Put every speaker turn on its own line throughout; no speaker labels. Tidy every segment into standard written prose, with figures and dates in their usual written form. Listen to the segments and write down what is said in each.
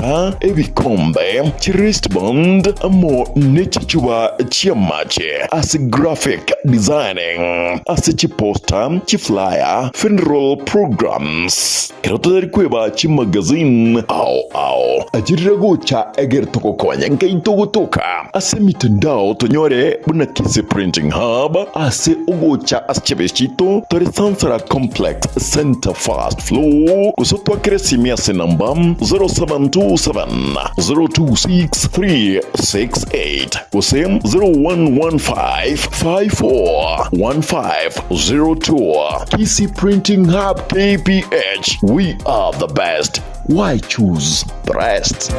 Chiposta, ebikombe, chiwristband amo ne chichuba chi'amache ase graphic designing ase chiposta, chiflyer, funeral programs. Ekero totari kweba chimagazine ao ao achirire gocha egere togokonya nkaito gotoka ase emitandao tonyore buna Kisii Printing Hub ase ogocha ase chiabesi chiaito tore Sansara Complex Center First Floor gose otwakere esimi ase enamba 0727 026 368 gose 0115 54 1502. Kisii Printing Hub KPH, we are the best, why choose the rest?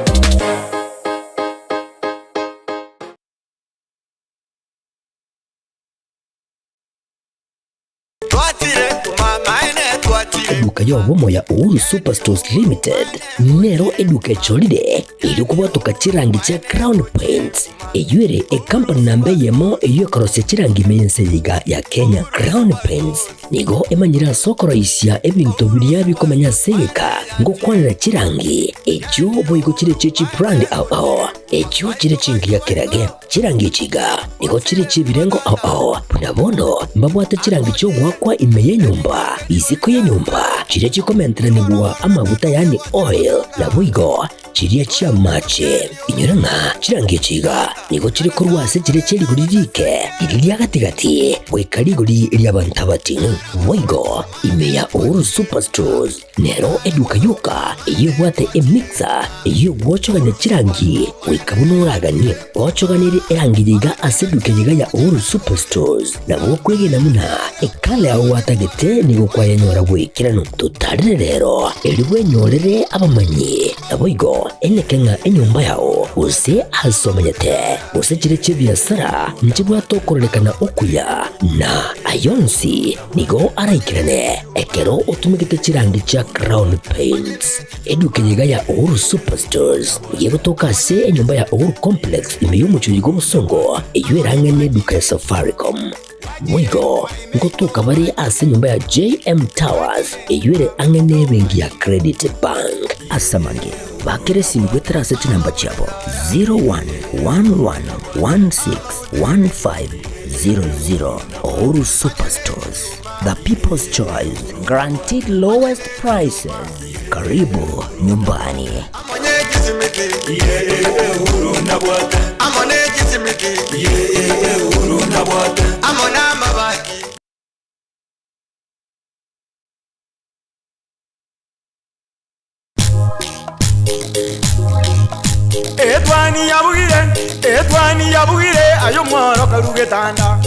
Eduka y'obomo ya Uhuru Superstores Limited nero eduka echorire erio kobwatoka chirangi chia Crown Paints, eyio ere ekampani namba eyemo eyio ekorosia chirangi ime y'ense eye iga ya Kenya. Crown Paints nigo emanyire ase okoroisia ebinto biria bikomenya ase egeka ngokwanera chirangi echio boigo chire chie chibrand ao ao echio chire chingiya kerage. Chirangi echi iga nigo chire chi'ebirengo ao ao, buna bono mbabwate chirangi chi'ogoakwa ime y'enyomba, isiko y'enyomba, chiria chikomenteranigwa amaguta yaani oil, naboigo chiria chi'amache. Inyora ng'a chirangi echi iga nigo chire korwa ase chiria chie rigori riike, riria ria gati-gati, goika rigori ri'abanto abating'u. Boigo ime ya Uhuru Superstores Nero eduka yoka eyio ebwate emixer eyio egwochogania chirangi goika buna oraganie. Gochoganerie erangi eye iga ase eduka eye iga ya Uhuru Superstores nabo okwegena buna ekala yao gwatagete nigo kwayenyora bw'ekeranu. Totarere rero erio bwenyorere abamanyi naboigo eneke ng'a enyomba yao gose ase omenyete gose chire chi'ebiasara nchibwate okororekana okuya na ayonsi Nigo araikerane ekero otumegete chirangi chia Crown Paints. Eduka eye iga ya Uhuru Superstores nigo egotoka ase enyomba ya Uhuru Complex ime y'omochie oyo bw'obosongo eyio erang'e neduka ya Safaricom. Boigo ngotoka bare ase enyomba ya JM Towers eyio ere ang'e nebenki ya Credit Bank. Ase amange, bakera esimi goetera ase chinamba chiabo 0111161500. Uhuru Superstores, the people's choice, guaranteed lowest prices. Karibu nyumbani.
Etwani yabugire, etwani yabugire, aye omworo karue getanda.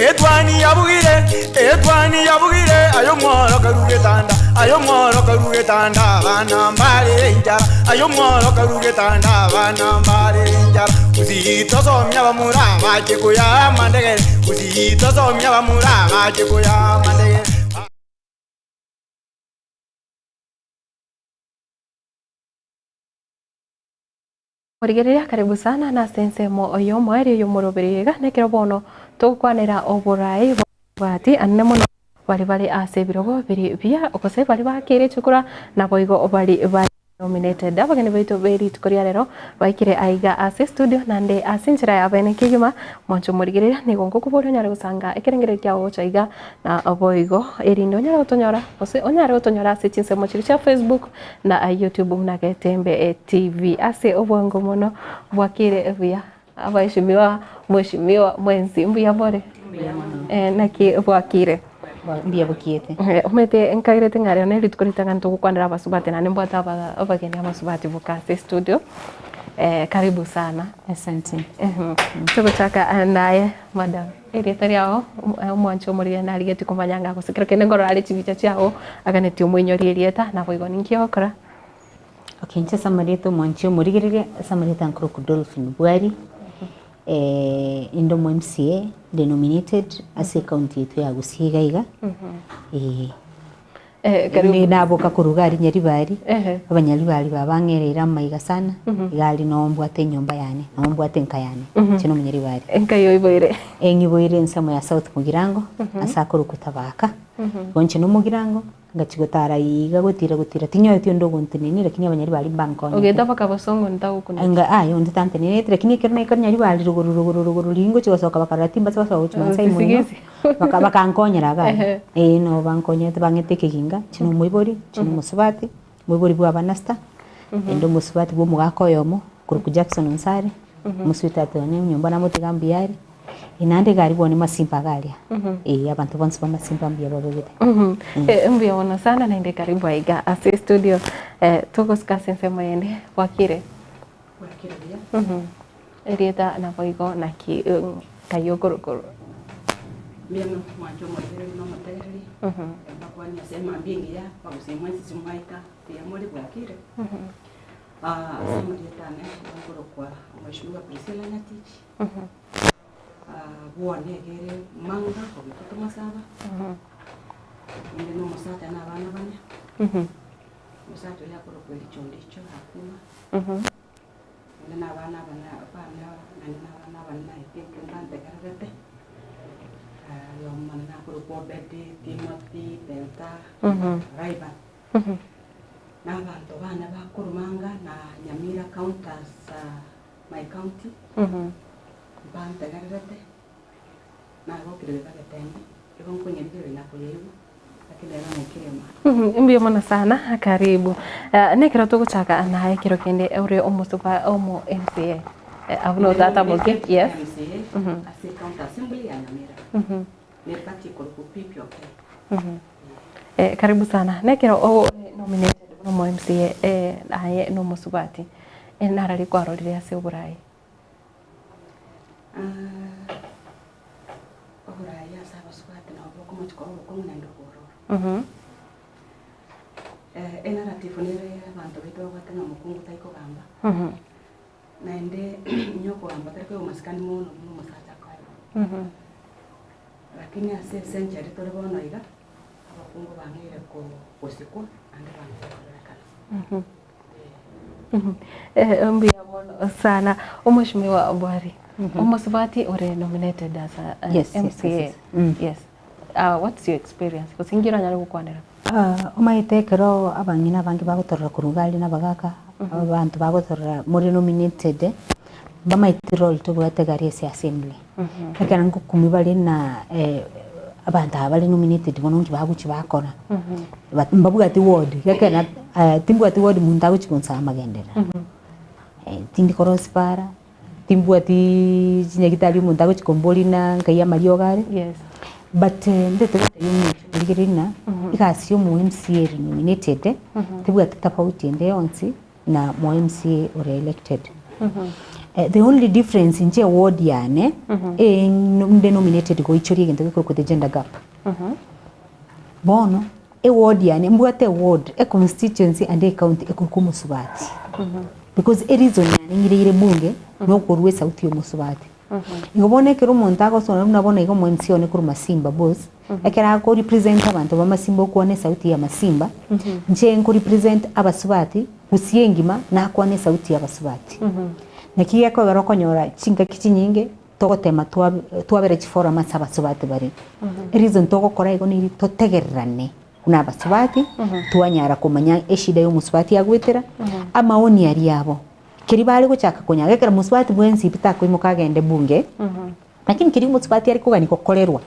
Etwani yabugire, etwani yabugire, aye omworo karue getanda. Aye omworo karue getanda, abana mbare enchara. Aye omworo karue getanda, abana mbare enchara. Gusii tosomia abamura bache koyaa amandegere, Gusii tosomia abamura bache koyaa amandegere.
Morigereria karibu sana nase ensemo y'omoerio y'omoroberi iga nekero bono togokwanera oborai bwati anene mono bari bare ase ebirogo biri bia gose bari bakeire chikura naboigo bari bare nominated. Abageni baito be rituko ria rero baikire aiga ase studio naende ase enchera ya bene kegima mwanche omorigereria nigo ngokoboria onyare gosanga ekerengererio kiago gocha iga na boigo erinde onyare gotonyora gose onyare gotonyora ase chinsemo chiria chia Facebook na YouTube buna Getembe TV. Ase obwango mono bwakire buya abaheshimiwa, mweshimiwa mwensi mbuya more? Naki bwakire?
Mbuya bokiete.
Omanyete nkairete ng'a rero nerituko ritang'ani togokwanera abasubati naende mbwate abageni abasubati boka ase estudio, karibu sana.
Asante.
Togochaka naye madam. Erieta riao omwanchi omoriri narigetie komanya ng'a gose kero kende nkorora are chibicha chiao aganetie omoinyori erieta naboigo ninki ogokora?
Okay, inche ase amarieta omwanchi omorigereria, ase amarieta nkorokwa Dolphin Bwari, inde omo MCA, inde nominated ase ecounty yaito ya Gusii iga iga, eh.
Karibu.
Naboka korwa iga aria Nyaribari,
Ehe.
Abanyaribari aba bang'ereire amaiga sana, iga aria noo mbwate enyomba yane, noo mbwate enka yane, inche na omonyaribari.
Enka eyio oiboire?
Eh ng'iboire ensemo ya South Mugirango, ase akorokwa Tabaka. Igo inche nomogirango, ngachia gotara iga gotira gotira, tinyoreti onde ogontenenia lakini abanyaribari mbankonyete.
Ogeta mpaka bosongo ntagokuneti.
Nga aye onde tantenenereti lakini ekero naika nyaribari rogoro rogoro rogoro riria ngochia gosoka bakarora timbasa gosoka gochia Maasai moino,
Sigisi.
baka bakankonyera iga abwo. Eeh nabo bankonyete bang'ete ekeginga, inche na omoibori, inche na omosubati, omoibori bwa abanasta, naende omosubati bwa omogaka oyomo, okorokwa Jackson Onsare, omosweetheart one nyomba namotiga mbuya are. Naende iga aria bwane masimba iga aria, eh abanto bonsi ba masimba mbuya babegete.
Mbuya mono sana naende karibu aiga ase estudio togosika ase ensemo yende bwakire?
Bwakire buya.
Erieta naboigo naki nkai okorokwa?
Mbuya mono mwanche omoegereri na omotegereri, mbakwanie ase emambia engiya, bagusie mwensi mwaika mbuya more bwakire. Ase amarieta ane nigo nkorokwa Omweshimiwa Priscilla Nyatich. Bwone egere manga ogetoto masaba, inde na omosacha na abana bane, omosacha oyo akorokwa Ericho Ondicho Akuma, inde na abana abana abana naende na abana abanene I think mbantegererete, oyomo monene akorokwa Obedi, Timothy, Delta, Raiban. Na abanto bane bakorwa Manga na Nyamira county as my county, mbantegererete, nagokire geka getembe, igo nkonyerigereria na koyeigwa, lakini rero naikire mambia.
Mbuya mono sana, karibu. Nekero togochaka naye ekero kende ore omosuba omo MCA abwo no tata moke, yes.
MCA ase county assembly ya Nyamira, ne party ekorokwa PPOK.
Karibu sana. Nekero ore nominated buna omo MCA aye nomosubati, Narari kwarorire ase oboraai?
Oboraai ase abasubati nabo bokomochia koba obokong'u naende obwororo. Enarrative nere abanto baito babwate ng'a omokungu tari kogamba, naende onye okogamba tari koegwa masikani mono buna omosacha akoegwa. Lakini ase ecentury tore bono iga, abakungu bang'eire gosikwa naende bang'eire kororekana.
Mbuya mono sana omweshimiwa Bwari omosubati ore nominated as a
Yes, yes,
MCA
yes, yes. Mm.
yes what's your experience gose inki oranyare gokwanera?
Omanyete ekero abang'ina abange bagotorora korwa iga aria na abagaka, abanto bagotorora more nominated, mbamaeti role tobwate iga aria ase assembly. Ekero ngokumia bare na abanto aba bare nominated bono nki bagochia bakora, but mbabwati ward, gekogera timbwati ward monto agochia gonsaba amagenderero, tindi korosia para, timbwatiiii chinyagitari omonto agochia komboria na nkai amariogo are, but ndete gotebia omonto origereria ng'a egasi ya omo MCA ere nominated, tebwati tofauti ende yonsi na mo MCA ore elected. The only difference inche eward yane, inde nominated goichoria egento gekorokwa the gender gap. Bono, eward yane, mbwate eward, econstituency and ecounty ekorokwa omosubati. Because ereason yane ng'ireire bunge, nokorwa esauti ya omosubati. Igo bono ekero omonto agosoma buna bono iga omo MCA one korwa Masimba boss, ekero ako represent abanto ba Masimba okwana esauti ya Masimba, inche nko represent abasubati gusii engima nakwana esauti ya abasubati. Naki gekogera okonyora chingaki chinyinge togotema twabera chiforum ase abasubati bare. Ereason togokora igo neri totegererane buna abasubati, twanyara komanya eshida ya omosubati agwetera, amaoni aria abo. Keria bare gochaka konyaga ekero mosubati bwensi pi takoimoka agende bunge, lakini keria omosubati are kogania gokorerwa,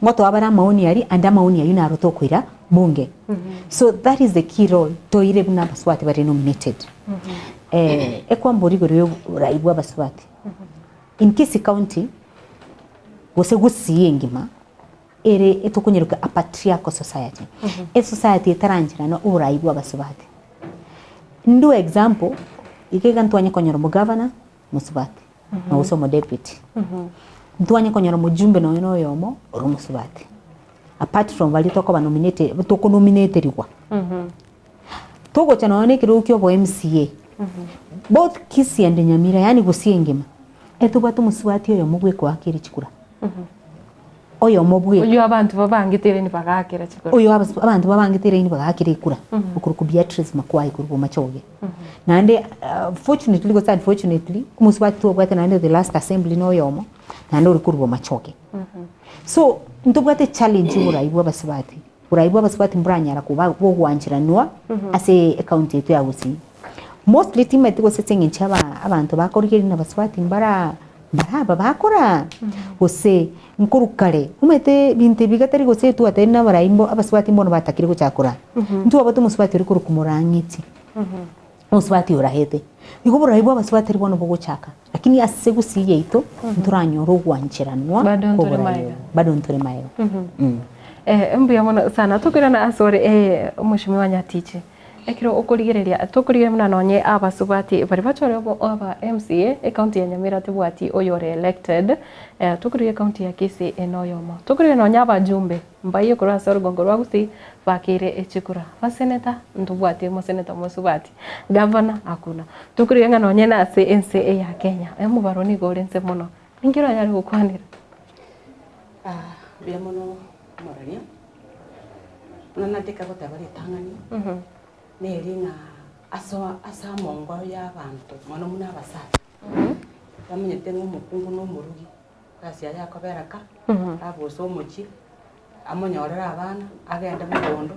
ngotoa bare amaoni aria ande amaoni aywo naro tokoira bunge. So that is the key role toire buna abasubati bare nominated. Ekwambora igoro ya oborai bwa abasubati, in Kisii county, gose Gusii engima, ere etokonyeroka a patriarchal society, esociety etarancherana oborai bwa abasubati. Ndue example, iga iga ntwanye konyora omogavana mosubati, na gose omodeputy. Ntwanye konyora omojumbe nonye na oyomo ore omosubati, apart from baria tokoba nominate tokonominaterigwa. Togocha nonye na ekerogo kia obo MCA, both Kisii and Nyamira yaani Gusii engima, etobwate omosubati oyomo bweka oakire chikura. Oyomo bweka.
Oyio abanto babangete eraini bagaakera chikura.
Oyo abas- abanto babangete eraini bagaakera ekura, okorokwa Beatrice Makwai korwa Bomachoge. Naende fortunately gose unfortunately, omosubati twabwate naende the last assembly na oyomo, naende ore korwa Bomachoge. So, ntobwate challenge yoborai bwa abasubati. Borai bwa abasubati mboranyara koba bogwancheranwa ase ecounty yaito ya Gusii. Mostly timanyeti gose ase eng'encho aba abanto bakorigereria na abasubati mbara mbaraba bakora gose nkorwa kare omanyete ebinto ebi gatari gose twatebire na abarai mbo abasubati mbono batakire gochaka koraa. Ntwabwate omosubati oria korokwa Morang'iti. Omosubati orahete. Igo oborai bwa abasubati tari bono bogochaka, lakini ase gusii yaito ntoranyore ogwancheranwa
Bado ntore
kw'oborai
maega.
obo. Bado ntore maega.
Eh, mbuya mono sana tokoirana ase ore eh, omweshimiwa Nyatichi ekero okorigereria tokorigereria buna nonye abasubati baria bachore obo aba MCA ecounty ya Nyamira tebwati oyore elected eh, tokorigereria ecounty ya Kisii ene oyomo tokorigereria nonye abajumbe Mbayie korwa ase orugongo rwa Gusii bakeire echikura. Baseneta, ntobwati omoseneta omosubati. Gavana, hakuna. Tokorigia ng'a nonye nase ense eya Kenya, omobaro nigo ore nse mono. Ninki oranyare gokwanera?
Ah, mbuya mono omoraria. Buna nateka goteba ritang'ani, neri ng'a ase ase amongo ya abanto mono buna abasacha, bamenyete ng'a omokungu na omorugi. Egasi yaye akobera ka, abuse omochie, amonyorere abana, agende mogondo,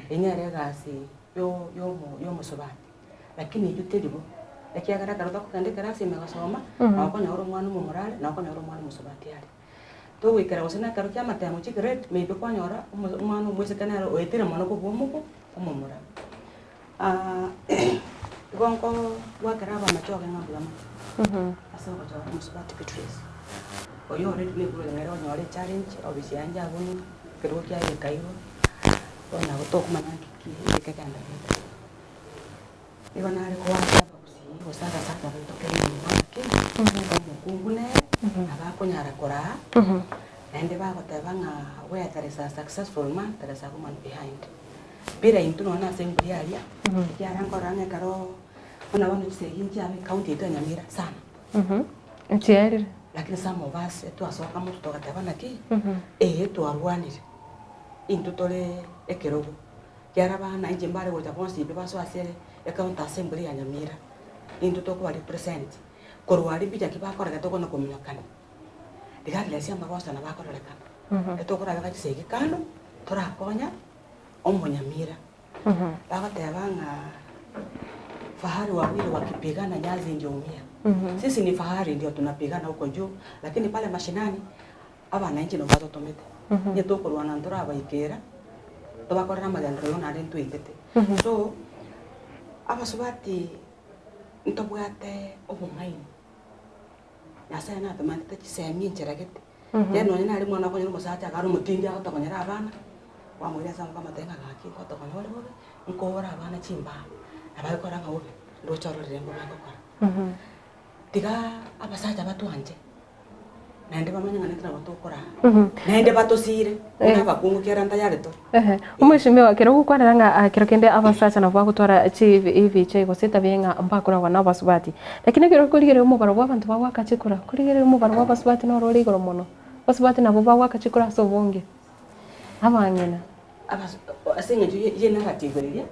eyio nere egasi yo- yomo yomosubati. Lakini eyio teri bo, ekiagera ekero tokogenda ekerasi ime gosoma, nabo okonyora omwana omomura are, nabo okonyora omwana omosubati are. Togoikera gose na ekero kia amatemo chigrade, maybe kwanyora omo omwana omoiseke nere oetire mono kobua omoko omomura. Igo nkogwakera abamachoge ng'a mbuya mono ase ogochora omosubati Beatrice, oyio already nigo nere onyore echallenge, obisi yaye yabunwa, ekerogo kiaye gekairwa, bono nabo tokomanya nki ki kegendererete. Nigo nare koancha abagusii gose abasacha baito kera omonto ng'aki, omokungu nere nabo akonyara koraa, naende bagoteba ng'a where there is a successful man, there is a woman behind. Bila intwe nonya nase emburi aria, ekiagera nkorora ng'a ekero buna bono chisegi nchiabe ecounty yaito ya Nyamira sana.
Nchiarire.
Lakini some of us etwasoka motwe togateba naki, eye twarwanire, intwe tore ekerogo, kiara abana inche mbare gocha bonsi pi basoe ase ecounty ase emburi ya Nyamira, intwe tokoba represent, korwa aria mbuya ki bakoreka tokona kominyokania. Regardless ya amagoso nabo akororekana, etokorabeka chisegi kando, torakonya omonyamira. Bagoteba ng'a fahari wawili wakipigana nyasi ndio humia. Sisi ni fahari ndio tunapigana huko juu, lakini pale mashinani abananchi nabo batotomete. Onye tokorwana ntorabaikera, tobakorere amagenderero naende ntweitete. So, abasubati ntobwate obong'aini. Nyasaye natomentete chisemi enchera gete, yaani nonye nare mwana okonyora omosacha iga are omotindi agotokonyera abana, kwamoira ase okamotebia ng'a gaki ngotokonya ore bobe, nkoore abana chimbaa, nabo agokora ng'a bobe, ndoche ororire mbobe ngokora. Tiga abasacha batwanche, naende bamanye ng'a intwe nabo tokoraa, naende batosire, buna abakungu kiagera ntayari tore.
Ehe, omweshimiwa ekero ogokwanera ng'a ah, kero kende abasacha nabo bagotwara chibicha gose etabi ng'a mbakoragwa na abasubati. Lakini ekero okorigereria omobaro bwa abanto bagoaka chikura, korigereria omobaro bwa abasubati noro ore igoro mono. Abasubati nabo bagoaka chikura ase obonge, abang'ina.
Abas ase eng'encho ye ye narrative eria,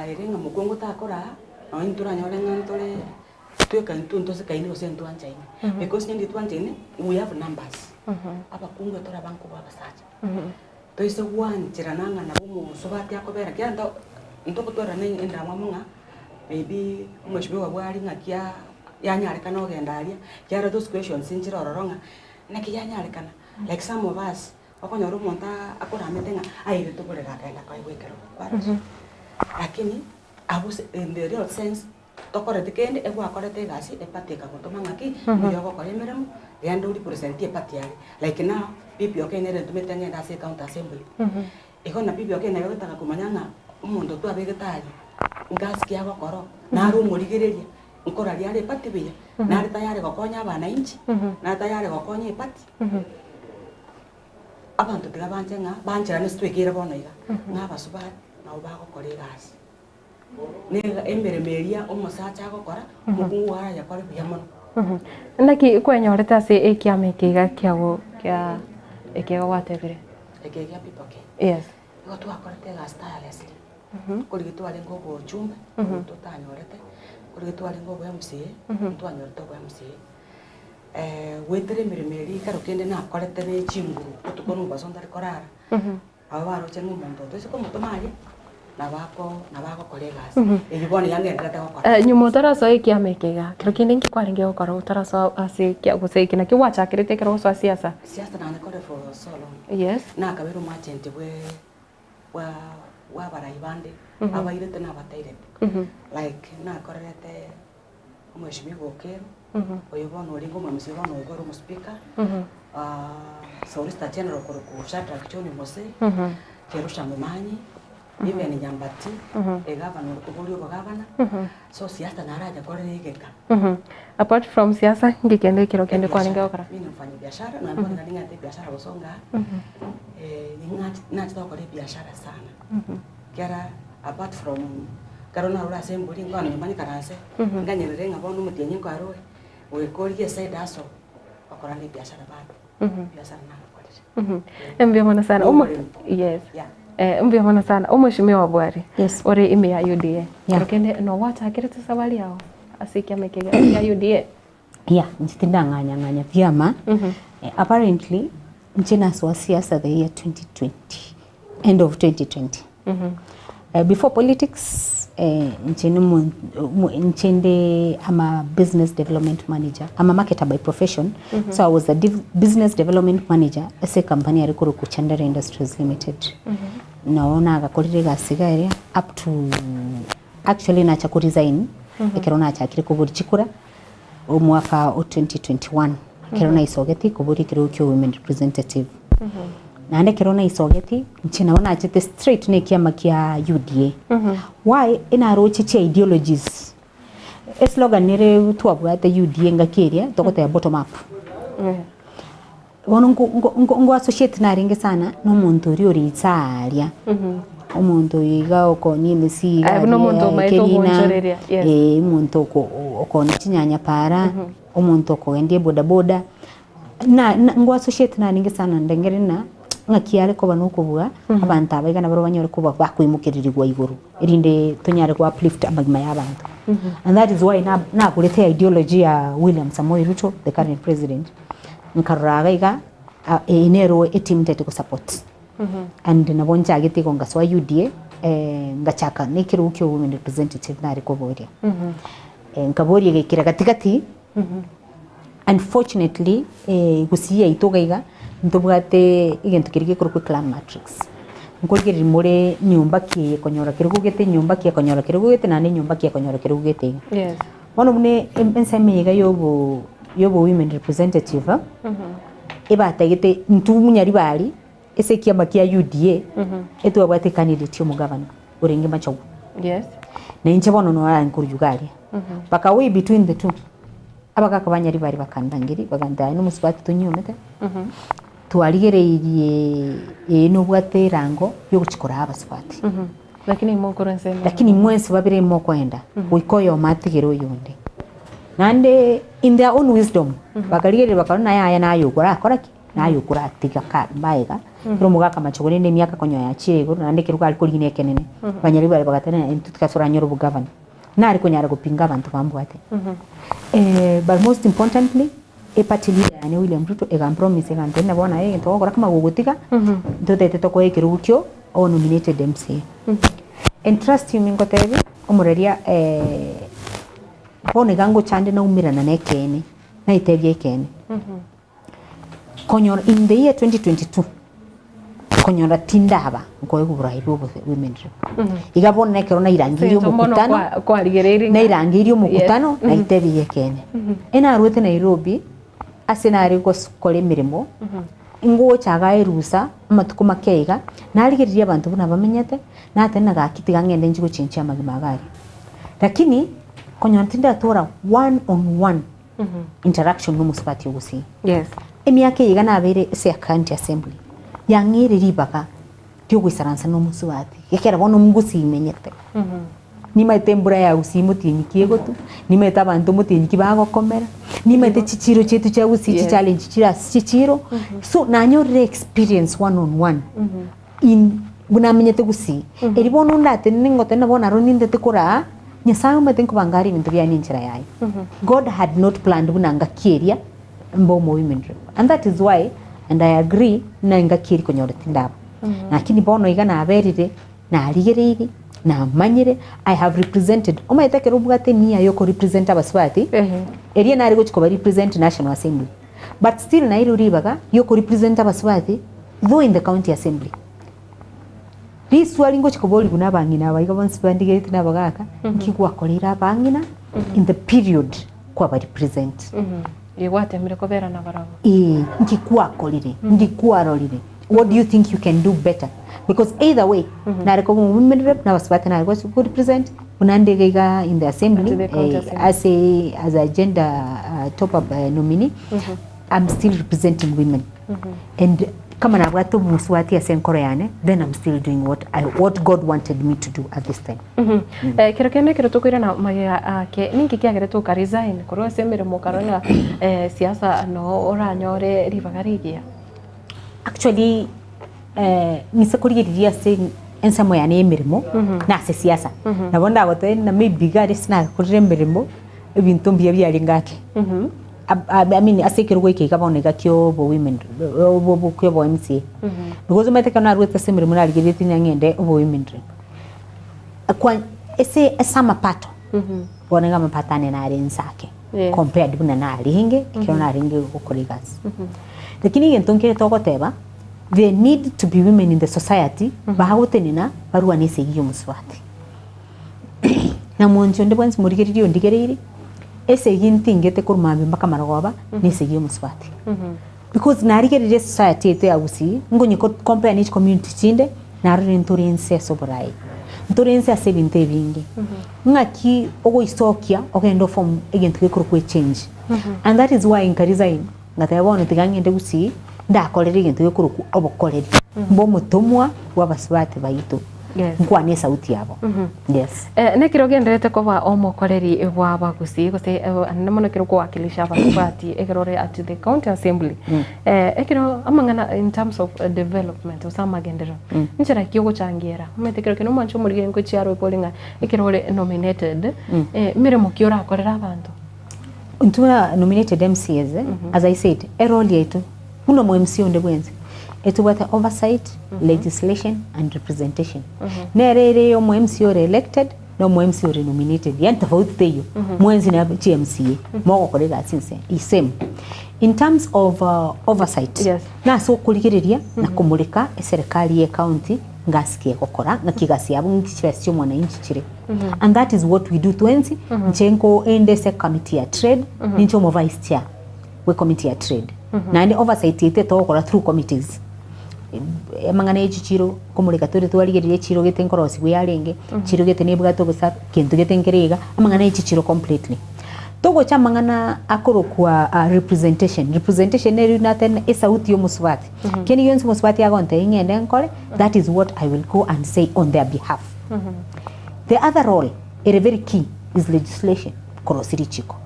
ere ng'a mokungu takoraa, nonye intwe oranyore ng'a ntore tweka intwe ntosekaine gose ntwanchaine, because onye ntitwanchaine, we have numbers, abakungu tore abange kobua abasacha. Toise gwancherana ng'a nabo omosubati akobera ekiagera nto ntogotwarana endamwamu ng'a maybe omweshimiwa bwari ng'aki aa yanyarekana ogenda aria, ekiagera those questions nchire ororo ng'a naki yanyarekana, like some of us, okonyora omonto aa akoramete ng'a airete oborere akagenda koegwa ekerogo, kwarorire? Lakini abwo ase in the real sense. Tokoreti kende, egwakorete egasi, epati ekagotoma ng'aki, mbuya ogokora emeremo, genda o represent epati aria. Like now, BBOK nere entomete ng'ende ase ecounty assembly. Igo na BBOK naye ogotaka komanya ng'a omonto twabegete aria, ngasi ki agokora oo, nare omorigereria, nkoraria are epati buya, nare tayari gokonya abananchi, nare tayari gokonya epati. Abanto tiga banche ng'a, bancherane ase twekeire bono iga, ng'a abasubati nabo bagokora egasi. Nigo emeremo eria omosacha agokora, omokungu oye arayekore buya mono.
Naki kwenyorete ase ekiama eke iga kiago kia ekiagera gwatebire?
Eke gia people care.
Yes.
Nigo twakorete egasi tirelessly, nkorigi twarenge obochumbe, obo totanyorete, nkorigi twarenge obo MCA, ntwanyorete obo MCA. Goetera emeremo eria ekero kende nakorete ne chinguru, botuko na omobaso ntari korara. Abwo baroche ng'a omonto oyo toise komotoma aria, nabo ako nabo agokora egasi eywo bono iga ngendererete gokora.
Nyuma otarasoa ekiama eke iga, kero kende nki kwarenge gokora otarasoa ase ekia gose eke nakio gwachakerete ekero ogosoa siasa?
Siasa nanekorire for so long.
Yes.
Nakabeire omoagent bwe bwa bwa abarai bande, abairete na abatairete. Like nakorerete omweshimiwa Okero, oyo bono orenge omwamisi bono oyo ore omospeaker, solicitor general korokwa Shadrack John Mose, Jerusha Momanyi, Vivian Nyambati, egavana oria obogavana, so siasa narache korera egeka.
Apart from siasa, nki kende ekero kende kwarenge gokora?
Mimi ni mfanyi biashara, nonya bono iga ning'ate ebiashara gosonga aa, nachete gokora ebiashara sana, ekiagera apart from ekero narure ase embori nkogenda nyomba nyikaranse, nganyerere ng'a bono omotienyi nkoaroe, goika origie eside hustle, okora na ebiashara bado, ebiashara nagokorire.
Mbuya mono sana.
Na
Omo
oboremi.
yes.
Yeah.
Eh, mbuya mono sana. Omweshimiwa Bwari.
Yes.
Ore ime ya UDA.
Yeah.
Kero kende nogwachakerete esabari yao ase ekiama eke gia UDA.
Yeah, inche tindang'anya ng'anya biama. Apparently, inche nasoa siasa the year 2020, end of 2020. Before politics, inche nomo inche nde I'm a business development manager, I'm a marketer by profession, so I was a business development manager ase ecompany yare korokwa Chandara Industries Limited. Nabo nagakorire egasi iga eria up to actually nacha ko resign ekero nachakire koboria chikura. Omwaka o 2021 ekero naisogeti koboria ekerogo kia women representative. Naende ekero naisogeti inche nabo nachete straight na ekiama kia UDA. Why? Enaroche chi ideologies, eslogan ere twabwate UDA engaki eria togoteba bottom up. Bono nko nko nko nko associate narenge sana na omonto oria ore inse aaria, omonto oyo iga okonia emesi iga
Aye buna omonto
aria
omaete
ekerina,
ogoonchoreria, yes.
eh, omonto oko okonia chinyanya paara, omonto okogendia ebodaboda, na na nko associate narenge sana ndengere ng'a ng'aki are koba na okobua, abanto aba iga nabo banyore koba bakoimokererigwa igoro, erinde tonyare go uplift amagima ya abanto. And that is why na nagorete ideology ya William Samoei Ruto, the current president. Nkarora iga iga, eye nero eteam ntagete go support. And nabo nchagete igo ngasoa UDA, ngachaka na ekerogo kia women representative nare koboria. Nkaboria egaikera gatigati, unfortunately gusii yaito iga iga, ntobwate egento keria gekorokwa eclan matrix. Nkorigereria more nyomba ki eye ekonyora kerogo gete, nyomba ki ekonyora kerogo gete, naende nyomba ki ekonyora kerogo gete iga.
Yes.
Bono buna ensemo eye iga yobo yobo women representative, ebatagete intwe monyaribari ase ekiama kia UDA, etwabwate ecandidate ya omogavana orenge Machogu.
Yes.
Na inche bono noro narenge korwa iga aria. Baka weigh between the two, abagaka ba Nyaribari bakandangeria bagantebia aye nomosubati tonyuomete, twarigereirie ee nobwate erango yogochia koraa abasubati.
Lakini mokorwa ensemo eye.
Lakini mwensi babere mokoenda, goika oyomo atigere oyonde. Naende in their own wisdom, bakarigereria bakarora naye aye naye okorakora ki? Naye okoratiga ka maega, ekero omogaka amache korende emiaka konya yachire igoro naende ekero kare korina ekenene, abanyarwanda baria bagateba ng'a intwe tigasoranyore obogavana. Nare konyara gopinga abanto bambwate. But most importantly, eparty leader yane William Ruto egampromise egantebia buna bono aye egento ogokora kama gogotiga, ntotagete tokoe ekerogo kio o nominated MCA. And trust you me ngotebie, omoraria bono iga ngocha nde naumerana na ekeene, naetebia ekeene. Konyora in the year 2022, konyora tindaba nkoegwa oborai bwa obo women rep. Iga bono nekero nairangeirie
Ase eng'encho mbono
omokutano,
kwa- kwarigereirie ng'a-
nairangeirie
Yes.
omokutano, naitebirie ekeene. Enarwete Nairobi, ase nare gos- kora emeremo, ngocha iga erusa, amatuko make iga, narigereria abanto buna bamenyete, natenena gaki tiga ng'ende nchie gochenchia amagima iga aria. Lakini, konyora tindatora one on one interaction nomosubati ogosii.
Yes.
Emiaka eye iga nabeire ase county assembly, yang'eire ribaga riogoisaransa nomosubati, gekera bono ngosii menyete. Nimaete embura ya gusii motienyi ki egotwa, nimaete abanto motienyi ki bagokomera, nimaete chichiro chiaito chia gusii
Yes.
chichallenge chire ase chichiro, so nanyorire experience one on one in buna amenyete gusii. Eri bono ndatenene ngotenena bono aro nintete koraa, Nyasaye omanyete nkobanga are ebinto biaye nenchera yaye. God had not planned buna ngaki eria mbe omo women rep and that is why and I agree buna engaki eria konyora tindaba. Lakini bono iga naberire, narigereirie, namanyire, I have represented. Omanyete ekero obwate enia ya okorepresent abasubati, eria nare gochia koba represent National Assembly. But still nairwe ribaga ria okorepresent abasubati though in the county assembly. Riswali ngochia koborigwa na abang'ina aba iga bonsi bandigereti na abagaka, nki gwakoreire abang'ina in the period kwaba represent?
Riria gwatemire kobera nabarabwo.
Ee, nki gwakorire, nki kwarorire, what do you think you can do better? Because either way, nare koba omo women rep, na abasubati nare gochi ko represent, buna nde iga iga in the assembly,
Ase the county
eh,
assembly.
ase as a gender uh, top up uh, nominee, I'm still representing women. And kama nabwate obosubati ase enkoro yane, then I'm still doing what, I, what God wanted me to do at this time.
Eh, kero kende ekero tokoirana magega ake, ninki kiagerete oka resign korwa ase emeremo okarora ng'a eh, siasa noo oranyore ribaga rigiya?
Actually eh, ng'ise korigereria ase ensemo yane ya emeremo na ase siasa, nabo ndagotebie ng'a maybe iga aria ase nakorire emeremo, ebinto mbuya biarenge ake. Ab- ab- I mean ase ekerogo eke iga bono iga kia obo women rep obo obo kia obo MCA. Because omanyete ekero naruete ase emeremo narigereretie ng'a ng'ende obo women rep. Kwa ase ase amapato, bono iga amapato ane nare inse ake
Yes.
compared buna narenge ekero narenge gokora egasi. Lakini egento nkere togoteba, there need to be women in the society bagotenena barwane esegi ya omosubati. Na mwanchi onde bwensi morigereria ondigereiri, esegi ntingete korwa mambia mpaka marogoba, na esegi ya omosubati. Because narigereria esociety yaito ya Gusii, ngonye ko compare ne chicommunity chinde, narorire ntore inse ase oboraai, ntore inse ase ebinto ebinge. Ng'aki ogoisokia ogende oform egento gekorokwa echange. And that is why nka resign, ngateba bono tiga ng'ende Gusii, ndakorere egento gekorokwa obokoreri, mbe omotomwa bwa abasubati baito,
Yes.
nkwane esauti yabo. Yes.
Eh, nekero ogendererete koba omokoreri bw'abagusii gose eh, anene mono ekero okowakilisha abasubati ekero ore at the county assembly eh, ekero amang'ana in terms of eh, development gose amagenderero nchera ki ogochangiera omanyete ekero kende omwanche omorigere ngochia aroke ore ng'a ekero ore nominated eh, meremo ki orakorere abanto
Intwe buna nominated MCAs, eh, as I said, erole yaito buna omo MCA onde bwensi, etobwate oversight, legislation and representation. Nere ere ya omo MCA ore elected na omo MCA ore nominated, yaani tofauti teiyo, mwensi na chi MCA, mogokora egasi inse same. In terms of oversight,
Yes.
nase okorigereria na komoreka eserekari ye county ngasi ki egokora, ng'aki egasi yabo ng'aki chibesa chia omwananchi chire. And that is what we do twensi, inche nko ende ase ecommittee ya trade, ninche omo vice chair bwe committee ya trade. Naende oversight yaito etogokora through committees. Amang'ana ya echichiro, nkomoreka tore twarigereria echiro gete nkorosigwa yarenge, chiro gete nebwate obosafi, kento gete nkere iga, amang'ana ya echichiro completely. Togocha amang'ana akorokwa representation, representation neri nateba esauti ya omosubati, kende gionsi omosubati agontebia ng'ende nkore, that is what I will go and say on their behalf. The other role ere very key is legislation, korosia richiko.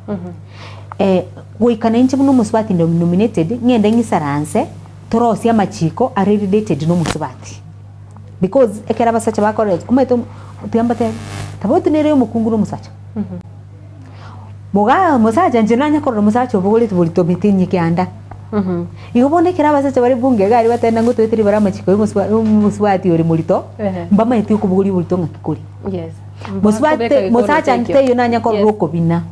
Eh, goika nainche buna omosubati inde nominated, ng'ende ng'isaranse, torosie amachiko are related na omosubati. Because ekero abasacha bakorora omanyete tiga mbatebi, tofauti nere ya omokungu na omosacha. Mogaa omosacha inche nanye korora omosacha obogoretie borito mete inye kianda. Igo bono ekero abasacha bare bunge iga aria bateba ngotweteria bare amachiko ya omosua omosubati ore morito,
Ehe.
mbamaeti okobogoria oborito ng'aki kore.
Yes.
Mosubati mosacha teiyo nanye korora
Yes.
okobina,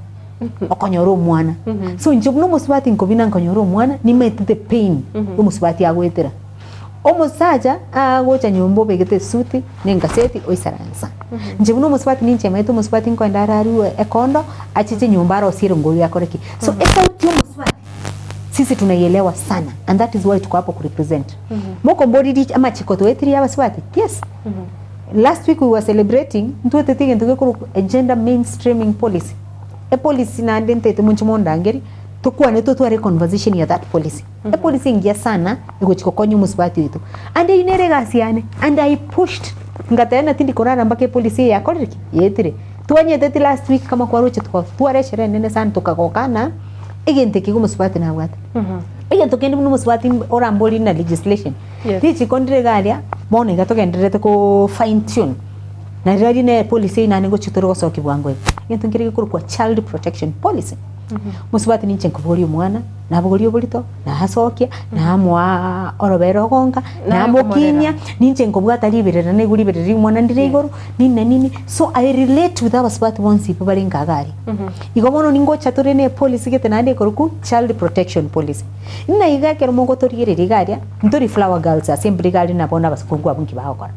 okonyora omwana. So inche buna omosubati nkobina nkonyora omwana, nimaete the pain omosubati agoetera. Omosacha agocha nyomba obegete esuti na engaseti oisaransa. Inche buna omosubati ninche maete omosubati nkoenda ararue ekondo, achiche nyomba arosie erongori akore ki. So esauti ya omosubati sisi tunaielewa sana and that is why tuko hapo kurepresent. Mokomboririe amachiko toetirie abasubati? Yes. Last week we were celebrating, ntweteti egento gekorokwa a gender mainstreaming policy. Epolicy naende ntaete monche mondangerie, tokwane totware econversation ya that policy. Epolicy engiya sana egochi gokonya omosubati oito. And eyio nere egasi yane and I pushed ngateba ng'a tindi korara mpaka epolicy eye yakorire ki? Yaetire. Twanyeteti last week kama kwaroche tokatwara esherehe enene sana tokagokana egento eke iga omosubati nabwate. Egento kende buna omosubati oramborie na legislation,
Yes.
richiko ndire iga aria bono iga togendererete ko fine tune na rirorio ne epolicy eyio naende ngochia tore gosokia bwango iga. Egento nkere gekorokwa child protection policy. Mosubati ninche nkobogoria omwana, nabogoria oborito, nasokia, namoa orobere ogonka,
Naye
namokinyia,
okomorera.
ninche nkobwata riberera naigwe riberera ria omwana ndire igoro, nini na nini, so I relate with abasubati bonsi pi bare nka iga aria. Igo bono ningocha tore na epolicy gete naende ekorokwa child protection policy. Ng'a iga ekero mogotorigereria iga aria, ntori flower girls ase embura iga aria na bono abakungu abwo nki bagokora.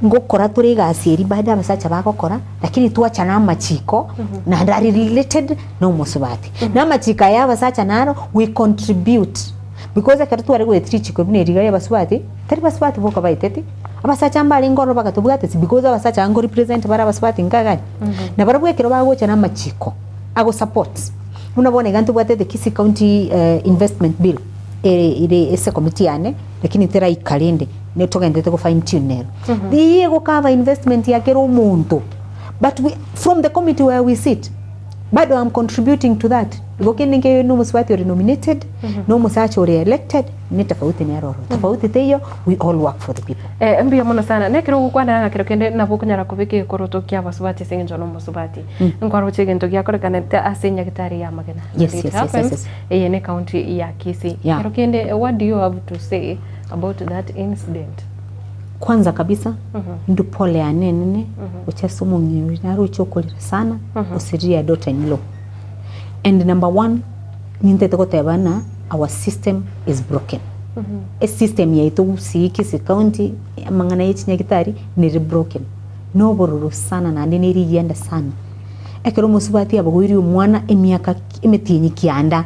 Ngokora tore egasi eria bande abasacha bagokora, lakini twacha na amachiko naende are related na omosubati. Na amachiko aya abasacha naro we contribute because ekero tware goetia richiko buna eri iga ria abasubati, tari basubati boka baeteti, abasacha mbarenge ororo bagatobwateti because abasacha ngo represent bare abasubati nka iga aria. Na barabwo ekero bagocha na amachiko ago support, buna bono iga ntobwate the Kisii County Investment Bill ere ere ase ecommittee yane, lakini teraika rende. ne togenderete go fine tune nero. Eyio egokava investment ya kera omonto but we, from the committee where we sit bado am contributing to that. Igo kende nkeiyo na omosubati ore nominated na omosacha ore elected ne tofauti nere ororo. Tofauti teiyo we all work for the people.
Eh, mbuya mono sana. Nekero ogokwanera ng'a kero kende nabo okonyara kobeka egekoroto kia abasubati ase eng'encho nomosubati. Nkwaroche egento giakorekanete ase nyagetari ya Magena.
Yes,
And it
yes, yes, yes,
happens,
yes.
eye ne county ya Kisii.
Yeah.
Kero kende what do you have to say About that incident.
Kwanza kabisa ndu pole yane enene gochia ase omong'ina oria naroche okorera sana osiririe daughter in law and number one nintete goteba ng'a our system is broken esystem yaito gusii Kisii county amang'ana ya chinyagitari nere broken na obororo sana naende nere rigianda sana ekero omosubati abogoirie omwana emiaka emetienyi kianda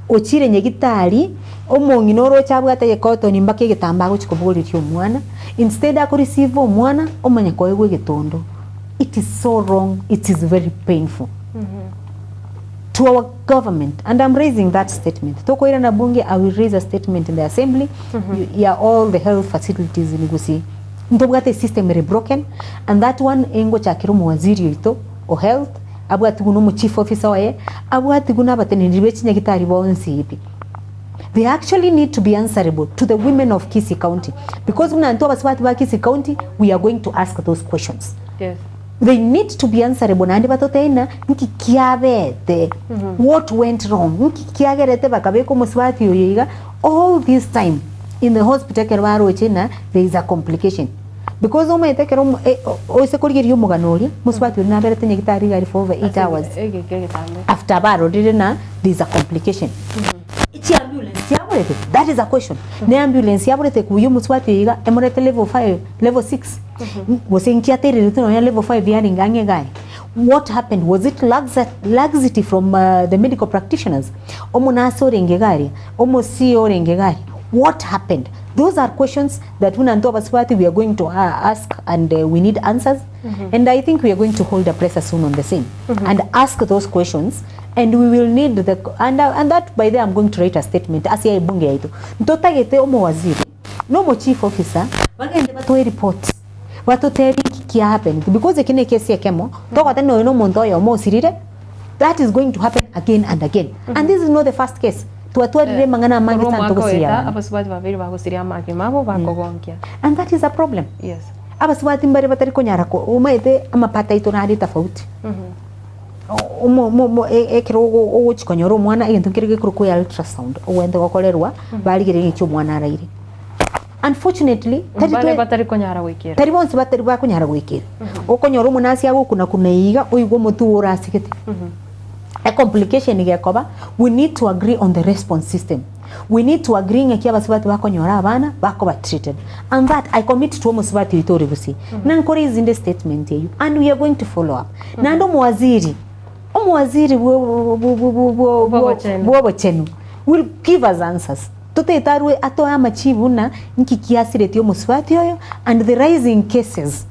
ochire nyagitari. Omong'ina oroche abwate egekotoni mpaka egetambaa agochia kobogoreria omwana, instead ako receive omwana omanye koegwa egetondo. It is so wrong, it is very painful to our government and I'm raising that statement. Tokoirana bunge I will raise a statement in the assembly ya all the health facilities in Gusii. Ntobwate esystem ere broken and that one engochakera omowaziri oito o health abwatigwe na omochief officer oye, abwatigwe na abateneneri be chinyagitari bonsi pi. They actually need to be answerable to the women of Kisii County because buna intwe abasubati ba Kisii County we are going to ask those questions.
Yes.
They need to be answerable naende batotebie ng'a nki kiabete, what went wrong, nki kiagerete bakabeka omosubati oyo iga all this time in the hospital ekero baroche ng'a there is a complication. Because omanyete ekero omo e oise korigereria omogano oria, omosubati oria naberete nyagitari iga aria for over 8 hours.
Egeka egetambe.
After barorire na there is a complication. Chiambulance chiaborete? That is a question. Ne ambulance yaborete kuya omosubati oyo iga emorete level 5, level 6 gose inki atererete nonya level 5 yarenge ang'e iga aria. What happened? Was it laxity from the medical practitioners? Omonurse orenge iga aria, omo CEO orenge iga aria, what happened? Those are questions that buna intwe abasubati we are going to ask and we need answers and I think we are going to hold a presser soon on the same and ask those questions and we will need the and, and that by the I'm going to write a statement ase ebunge yaito ntotagete omowaziri na omo chief officer bagende batoe report batotebie nki kia happened because eki na ekesi ekemo togoteba nonya na omonto oyomo osirire that is going to happen again and again and this is not the first case twatwarire amang'ana amange
Korwa
sana
omwaka
togosiria
oeta
abana
abasubati babere bagosiria amagima abo bakogonkia.
And that is a problem.
Yes.
Abasubati mbare batari konyara ko omanyete amapato aito nare tofauti. Omo mo mo e- ekero ogo ogochi konyora omwana egento nkere gekorokwa ultrasound ogwente gokorerwa barigereria ng'aki omwana araire. Unfortunately, tari
Mbare
twe
batari konyara goikera.
tari bonsi batari bakonyara goikera. Okonyora omonasi agokuna kuna iga oigwe omotwe ogo orasigete. A complication gekoba, we need to agree on the response system. We need to agree ng'aki abasubati bakonyora abana bakoba treated. And that I commit to omosubati oito ore gusii. Na nkore isinde statement eyio and we are going to follow up. Naende omowaziri, omowaziri bwo bwo bwo bwo bwo
Bw'obochenu.
bw'obochenu will give us answers. Totaete arwe atoe amachibu buna nki kiasiretie omosubati oyo and the rising cases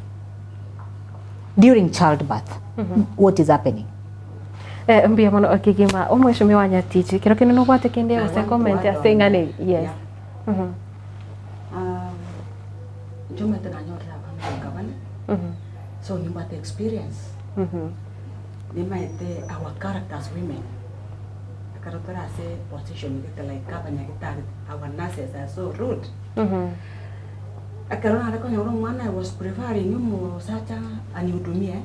during childbirth what is happening.
Eh, mbuya mono kegima omweshimiwa Nyatichi kero kende nobwate kende
I
gose
want to
comment
add
ase
on
eng'ana eye yes
Yeah. Inche omanyete nanyorire abana goika bane, so nimbwate experience, nimaete our character as women, ekero tore ase position gete like abanyagitari, our nurses are so rude. Ekero nare konyora omwana I was preferring omosacha anihudumie.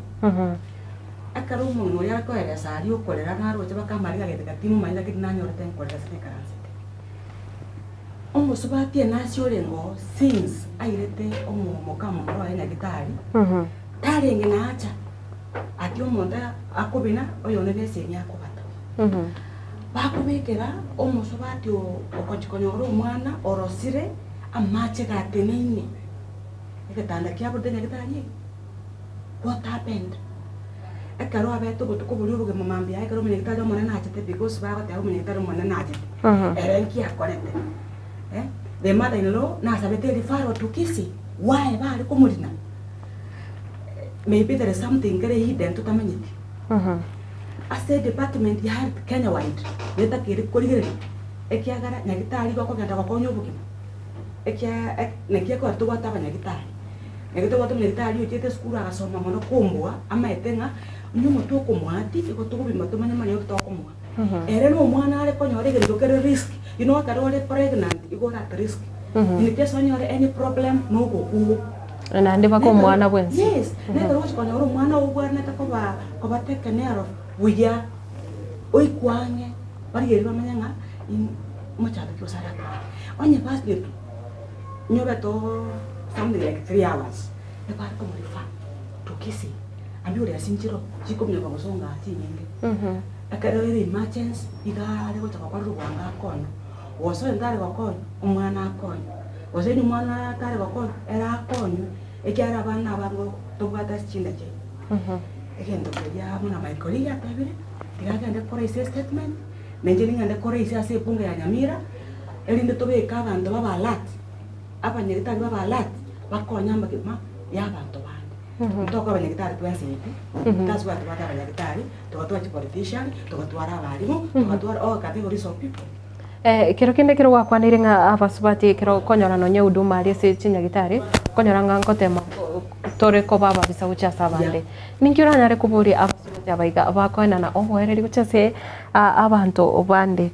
Ekero omong'ina oria are koeresa aria okorera naroche baka amariga agete gati timomanyeti lakini nanyorete nkorera ase naikaransete. Omosubati enasi orenge oo since airete omo mokamomura oye nyagitari, tarenge naacha ati omonto akobina oyonde na esemi akobata. Bakobekera omosubati oo ogochi konyora omwana orosire amache gateneine egetanda kiaborete nyagitari eke. What happened? Ekero abete obotuko boria obogima mambia aye ekero omonyagitari omonene achete because bagoteba omonyagitari omonene achete, ere nki akorete? Eh, the mother in law nasabete referral to Kisii, why bare komorina? Maybe there is something kere hidden totamanyeti. Ase edepartment ya health Kenya wide, netakeire korigereria ekiagera nyagitari igo okogenda gokonya obogima, ekia naki ekogera tobwate abanyagitari. Naki tobwate omonyagitari ochiete esukuru agasoma mono kombua, amaete ng'a onye omotwe okomoatia igo togobima tomanye mani oki tokomoa. Ere na omwana are konyora egento kere risk, you know ekero ore pregnant igo ore at risk, in case onyore any problem na ogokwa.
Naende mpaka omwana bwensi.
Yes, na ekero ogochia konyora omwana oo obwenerete koba koba taken care of buya, oikwe ang'e, barigereria bamanye ng'a in mochando ki gose aratware. Onye basinyetu. Nyobete oo something like 3 hours nigo are komorefer to Kisii aria ore ase inchera chikominyoka gosonga chinyinge. Ekero ere emergency iga are gocha gokorerwa bwango akonywe, gose onye tare gokonywa omwana akonywe, gose onye omwana tare gokonywa ere akonywe ekiagera abana abange tobwate ase chinda chiaito. Egento keria buna Michael riria atebire, tiga agende kora ase estatement, na inche ning'ende kora ase ase ebunge ya Nyamira. Erinde tobeke abanto babe alert, abanyagitari babe alert, bakonye amagima ya abanto bande. Ntokora abanyagitari twensi intwe, that's why tobwate abanyagitari, togatwara chipolitician, togatwara abalimu, togatwara all categories of people.
Ekero kende ekero gwakwaneire ng'a abasubati ekero okonyora nonye huduma aria ase chinyagitari, okonyora ng'a ngotema tore koba ababisa gochia ase abande. Ninki oranyare koboria abasubati aba iga bakoenana oboereri gochia ase abanto bande?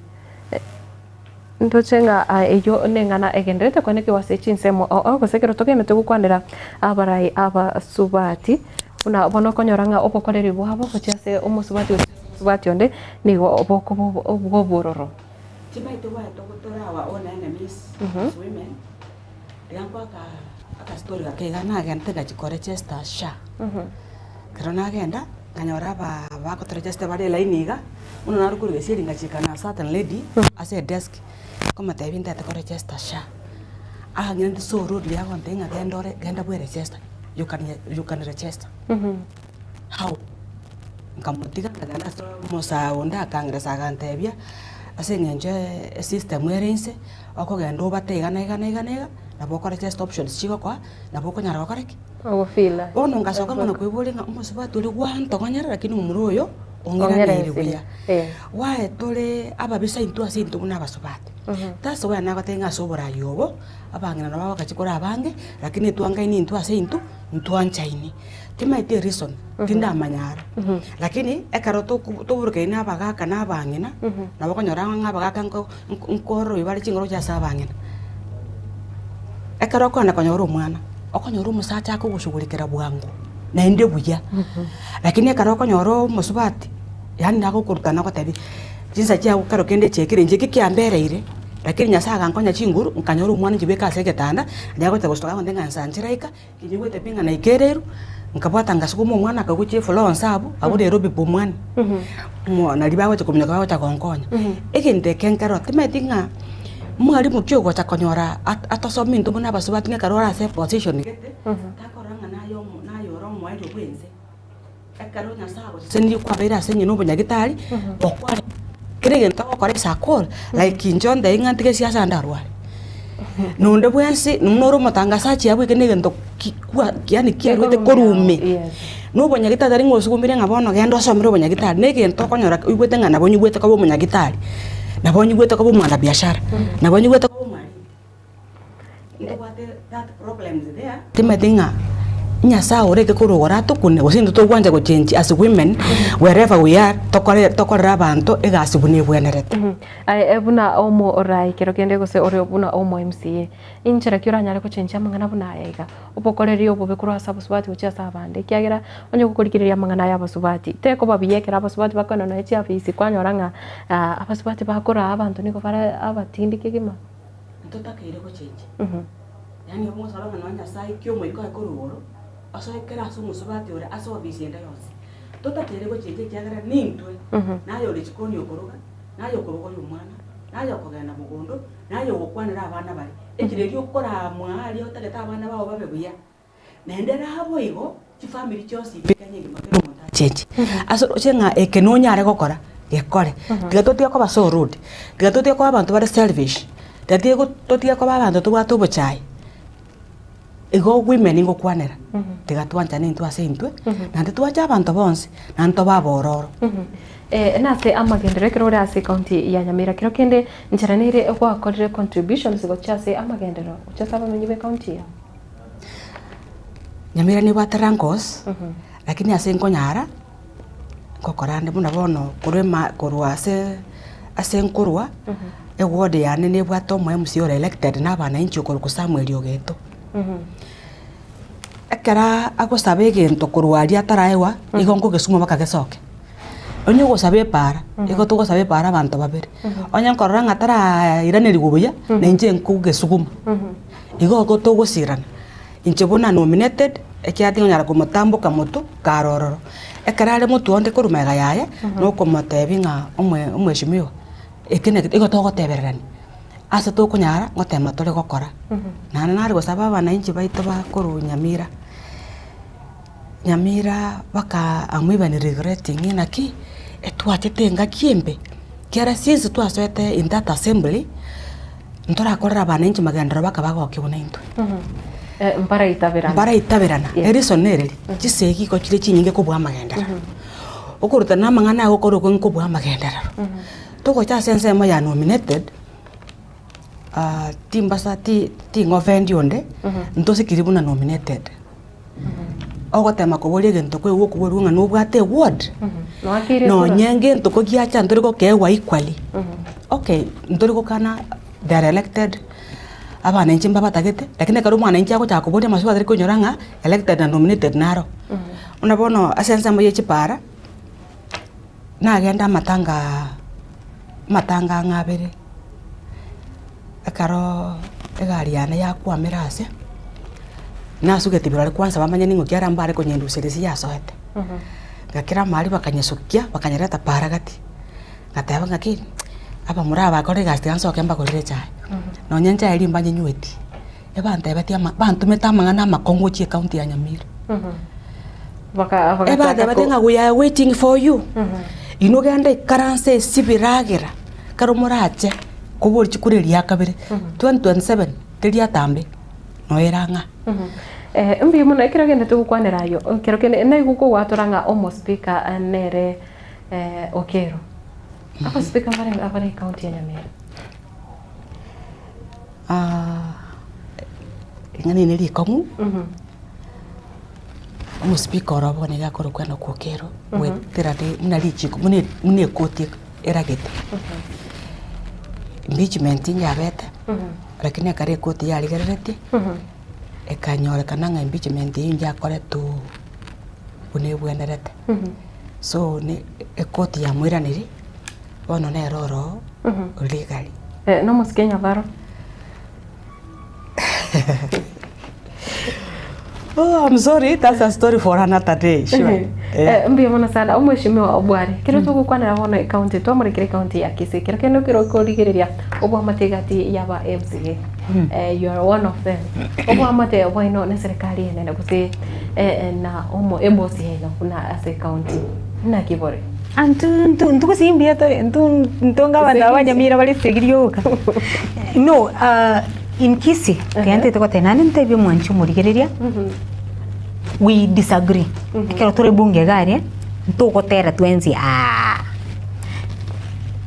Ntoche ng'a eyio neng'ana egendererete koenekiwa ase chinsemo oo oo, gose ekero togendererete gokwanera abarai abasubati, buna bono okonyora ng'a obokoreri bwabo gochia ase omosubati gose omosubati onde, nigo bokoba obw'obororo.
Chimaete gwaetwa gotora our own enemies as women, tiga nkoe aka akastory gake iga nagendete ngachia koregister SHA. Ekero nagenda, nkanyora aba bagotoregister bare elaini iga, bono naro korwa gesieri ngachika na certain lady ase edesk, nkomotebia ntagete koregister SHA. Akang'ira so rudely agontebia ng'a genda ore genda bweregister, you can you can register. How? Nkamotiga nkagenda ase omosae onde akang'eresa agantebia, ase eng'encho esystem ere inse, okogenda obate iga na iga na iga na iga, nabo okoregister options chigokoa, nabo okonyara gokora ki?
Ogofila.
Bono ngasoka ng'a nakoiboria ng'a omosubati oria gwantogonyera lakini omomura oyo ong'iraneire buya. Why tore ababisa intwe ase intwe buna abasubati? That's why nagotebia ng'a ase oborai obo, abang'ina nabo bagachia kore abange, lakini twangaine intwe ase intwe, ntwanchaine. Timaeti ereason, tindamanya aro. Lakini ekero toku toburukaine na abagaka na abang'ina, nabo okonyora ng'a abagaka nko nkororoi bare chinguru chia ase abang'ina. Ekero okogenda konyora omwana, okonyora omosacha akogoshughulikera bwango, naende buya, lakini ekero okonyora omosubati, yaani nagokorutana agotebi, chinsa chiago kero kende chiaikire inche eki kiambereire, lakini nyasaye agankonya chinguru, nkanyora omwana nchibeke ase egetanda, riria agocha gosoka agontebia ng'a nsa nchera ika, kinyigwete pi ng'a naikereirwe, nkabwata ngasuguma omwana akagwa chifloor nse abwo, abwo Nairobi Pumwani, mo naria bagocha kominyoka bagocha gonkonya. Egento eke nkero timanyeti ng'a mwalimu ki ogocha konyora at atosomie intwe buna abasubati ng'a ekero ore ase eposition gete, takorora ng'a naye omo naye ore omoerio bwa ense. Ekero Nyasaye agosesenirie kwabeire ase eng'encho na obonyagitari, okore kera egento ogokora ase akore, like inche ontebie ng'a ntige siasa ndarware. Na onde bwensi buna ore omotangasaji abwo eke na egento ki kwa yaani kiarwete korwa ime. Na obonyagitari tari ng'a osugumire ng'a bono genda osomere obonyagitari, na egento okonyora oigwete ng'a nabo onyigwete koba omonyagitari, nabo onyigwete koba omwanabiashara, nabo onyigwete koba omwalimu. Ntobwate that problems there, timanyeti ng'a. Nyasae oreke korwa igoro atokune gose intwe togwancha gochengi as women wherever we are tokore tokorere abanto egasi buna ebwenerete.
Aye buna omorai kero kende gose ore buna omo MCA, inchera ki oranyare gochengia amang'ana buna aya iga? Obokoreri obobe korwa ase abasubati gochia ase abande, ekiagera onye gokorigereria amang'ana aya abasubati, tekoba buya ekero abasubati bakoenda nonya chiafisi kwanyora ng'a abasubati bakoraa abanto nigo bare abatindi kegima.
Ntotakeire gochengia. Yaani omosaba ng'a nonya Nyasaye ki omoika oye korwa igoro, osoe kera ase omosubati ore ase ofisi ende yonsi. Totakeire gochengia ekiagera nintwe, naye ore chikoni okoroga, naye okobogoria omwana, naye okogenda mogondo, naye ogokwanera abana baria. Ekero erio okoramwa aria otagete abana bao babe buya, naende naboigo chifamiri chionsi ime Kenya engima kera omonto achenche. Ase oroche ng'a eke nonyare gokora, gekore. Tiga totige koba so rude, tiga totige koba abanto bare selfish, tiga tiga totige koba abanto tobwate obochai. Igo women ngokwanera, tiga twanchane intwe ase intwe, naende twanche abanto bonsi, naende tobe abororo.
Nase amagenderero ekero ore ase ecounty ya Nyamira kero kende nchera nere gwakorire contributions gochia ase amagenderero gochia ase abamenyi be county eye?
Nyamira nebwate rankos, lakini ase nkonyara, ngokora ande buna bono korwa ema korwa ase ase nkorwa, eward yane nebwate omo MCA ore elected na abananchi okorokwa Samuel Ogeto. Ekera agosaba egento korwa aria ataraewa, igo nkogesuma mpaka gesoke. Onye ogosaba epaara, igo togosaba epaara abanto babere, onye nkorora ng'a tarairanerigwa buya, na inche nkogesuguma. Igo igo togosirana, inche buna nominated, ekiagera tingonyara komotamboka motwe kare ororo. Ekero are motwe onde korwa magega yaye, nokomotebia ng'a omoe omweshimiwa, eke na eke, igo togotebererania, ase tokonyara ngotema tore gokora. Naende nare gosaba abananchi baito ba korwa Nyamira, Nyamira baka am even regretting ng'a naki, etwachete engaki embe, ekiagera since twasoete in that assembly, ntorakorera abananchi magenderero baka bagokigwa naintwe.
Mbaraitaberana.
Mbaraitaberana, ereason nereri, chisegi igo chire chinyinge kobua amagenderero. Okorutana amang'ana agokorwa okwo nkobua amagenderero. Togocha ase ensemo ya nominated, timbasa ti ting'offend onde, ntosikiri buna nominated. Ogotema koboria egento koigwa okoborwa ng'a nobwate eward, nonye ngento ko giacha ntori gokeegwa equally, okay ntori gokana they are elected, abananchi mbabatagete, lakini ekero omwananchi agochaka koboria amaswali tari konyora ng'a elected na nominated naro. Buna bono ase ensemo ya chipara, nagenda amatangaa amatanga ang'e abere, ekeroo egari yane yakwamire ase, nasugeti birori kwanza bamanye ning'o kiara mbare konyenduseresia yasoete. Ngakira amari bakanyesukia bakanyereta para gati, ngateba ng'aki abamura aba bakore egasi tiga nsoke mbagorere echae, nonye enchae eria mbanyenyweti, ebantebetie ama bantomete amang'ana amakong'u gochia ecounty ya Nyamira. Ebatebete ng'a we are waiting for you, inwe genda ikaranse ase ebiragera ekero morache koboria chikura eria kabere, 2027 teri atambe noyo ere ang'aa.
Mbuya mono ekero kende togokwanera ayio, ekero kende naigwa kogwatora ng'a omospeaker nere Okello. Abaspeaker mbare abare ecounty ya Nyamira?
Ring'ana eri ne rikong'u, omospeaker oro bono nigo akorokwa Enock Okello, goetera buna richiko buna buna ekoti eragete. Impeachment nyabete, lakini ekero ekoti yarigereretie, ekanyorekana ng'a impeachment eywo njakoretwe buna ebwenerete. So ne ekoti yamoiraneria, bono nere oroo legally.
Nomosike Nyabaro.
Oh, I'm sorry, that's a story for another day. Sure.
Eh, mbuya mono sana omweshimiwa obware kero togokwanera bono ecounty twamorekire ecounty ya Kisii kero kende okero okorigereria obwamate gati yaba MCA eh, you are one of them obwamate bwaino na serikali enene gose eh, na omo ebosi yaino buna ase ecounty naki bore
Anto ntu ntugusimbia mbuya tore ntu ntonga abanto aba banyamira bare esegi rioka. No ah, in Kisii, ekero ntagete goteba naende ntebie omwanchi omorigereria, we disagree. Ekero tore bunge iga aria, ntogotera twensi aah.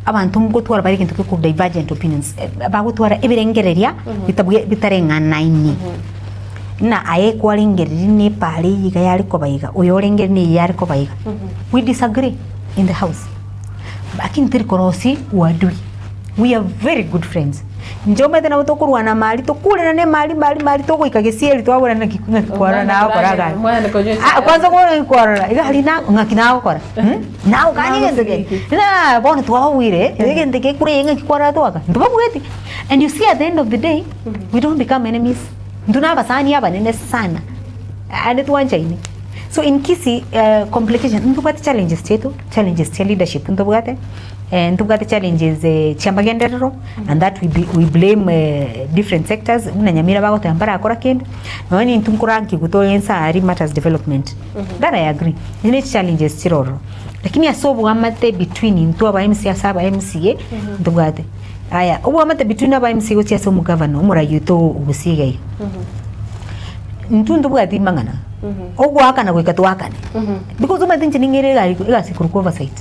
Abanto ngotwara bare egento gekorwa divergent opinions, bagotwara ebirengereria bitabwe bitareng'anaini. Ng'a aye kwarengereria na epaara eye iga yare koba iga, oyo orengereria na eye yare koba iga. We disagree in the house, lakini teri korosia uadui, we are very good friends. Inche omanyete nabo tokorwana mari tokurerane mari mari mari togoika gesieri twaborana naki ng'aki kwarora nagokora iga aria. Kwanza kore kwarora iga aria na ng'aki nagokora nagokania egento kere naa bono twabuire egento eke kore ng'aki kwarora twaka ntobabweti. And you see at the end of the day we don't become enemies. Intwe na abasani abanene sana aande twanchaine. So in Kisii complication ntobwate challenges chiaito, challenges chia leadership ntobwate, ntobwate challenges chia amagenderero and that we we blame different sectors buna Nyamira bagoteba mbarakora kende, nonya nintwe nkorankigwa tore inse aria matters development, that I agree, echio ne chichallenges chire ororo. Lakini ase oboamate between intwe aba MC ase aba MCA ntobwate. Aya, oboamate between aba MC gochia ase omogavana, omorai oito o Gusii iga iga, intwe ntobwati mang'ana, ogoakana goika toakane, because omanyete inche ning'ere egari egasi ekorokwa oversight.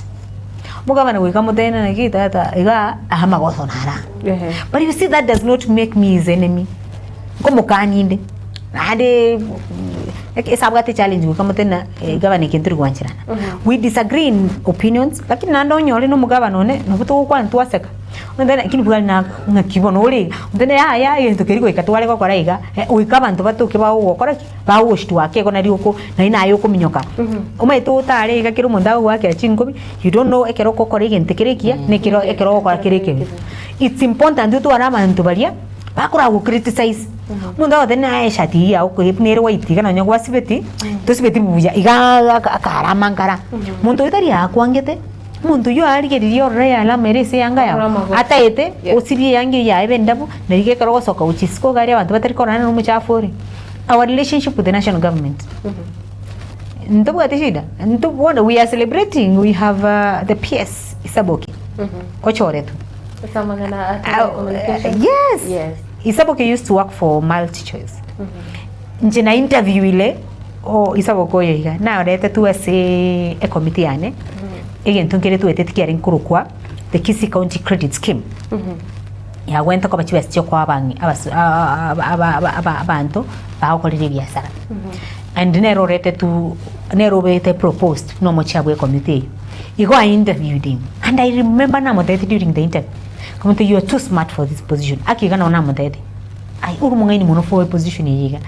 Omogavana goika motebie naki tata igaa aya amagoso naro aa, but you see that does not make me his enemy, nkomokania inde, naende ase abwate echallenge goika motebie ng'a gavana eke ntori goancherana. We disagree in opinions, lakini naende onyore na omogavana one, nabo togokwana twaseka. Onde lakini bwari na ng'aki bono ore iga, onde yaya egento keria goika tware gokora iga, goika abanto batoke bagogokora ki? Bagogoshtua ake igo nario oko nari naye okominyoka. Omanyete otare iga kera omonto agogoakera chinkobi, you don't know ekero okokora egento kere ekiya, na ekero ekero ogokora kere ekebe. It's important otware abanto baria, bakora go criticize, omonto agoteba naye eshati eywo yago koyia buna ere white iga nonye gwasibeti, tosibeti buya, igaa akara amankara. Monto oyio tari akwangete. Omonto oyio aarigererie ororo ealama ere ase eyanga yao,
Orore amagoro.
ataete,
Yes.
osirie eyanga eyio yaye ebe endabu, na rigia ekero ogosoka gochia isiko iga aria abanto batari kororana na omochafu ore. Our relationship with the national government, ntobwati shida, nto bono we are celebrating, we have the PS Isaboke, ochoretwe.
Ase amang'ana a
Ah,
telecommunication.
yes.
Yes.
Isaboke used to work for MultiChoice. Inche na interviewile o Isaboke oyo iga, naretetwe ase ecommittee yane, egento nkere tweteti kiarenge korokwa the Kisii County Credit Scheme. Yagwenta koba chibesa chia okoa abang'i abas abanto bagokorera ebiasara. And nere oretetwe nere obete proposed na omochie bwa ecommittee eywo. Igo I interviewed him and I remember namotebeti during the interview, nkamotebia you are too smart for this position, aki iga nabo namotebeti. Aye ore omong'aini mono for eposition eye iga.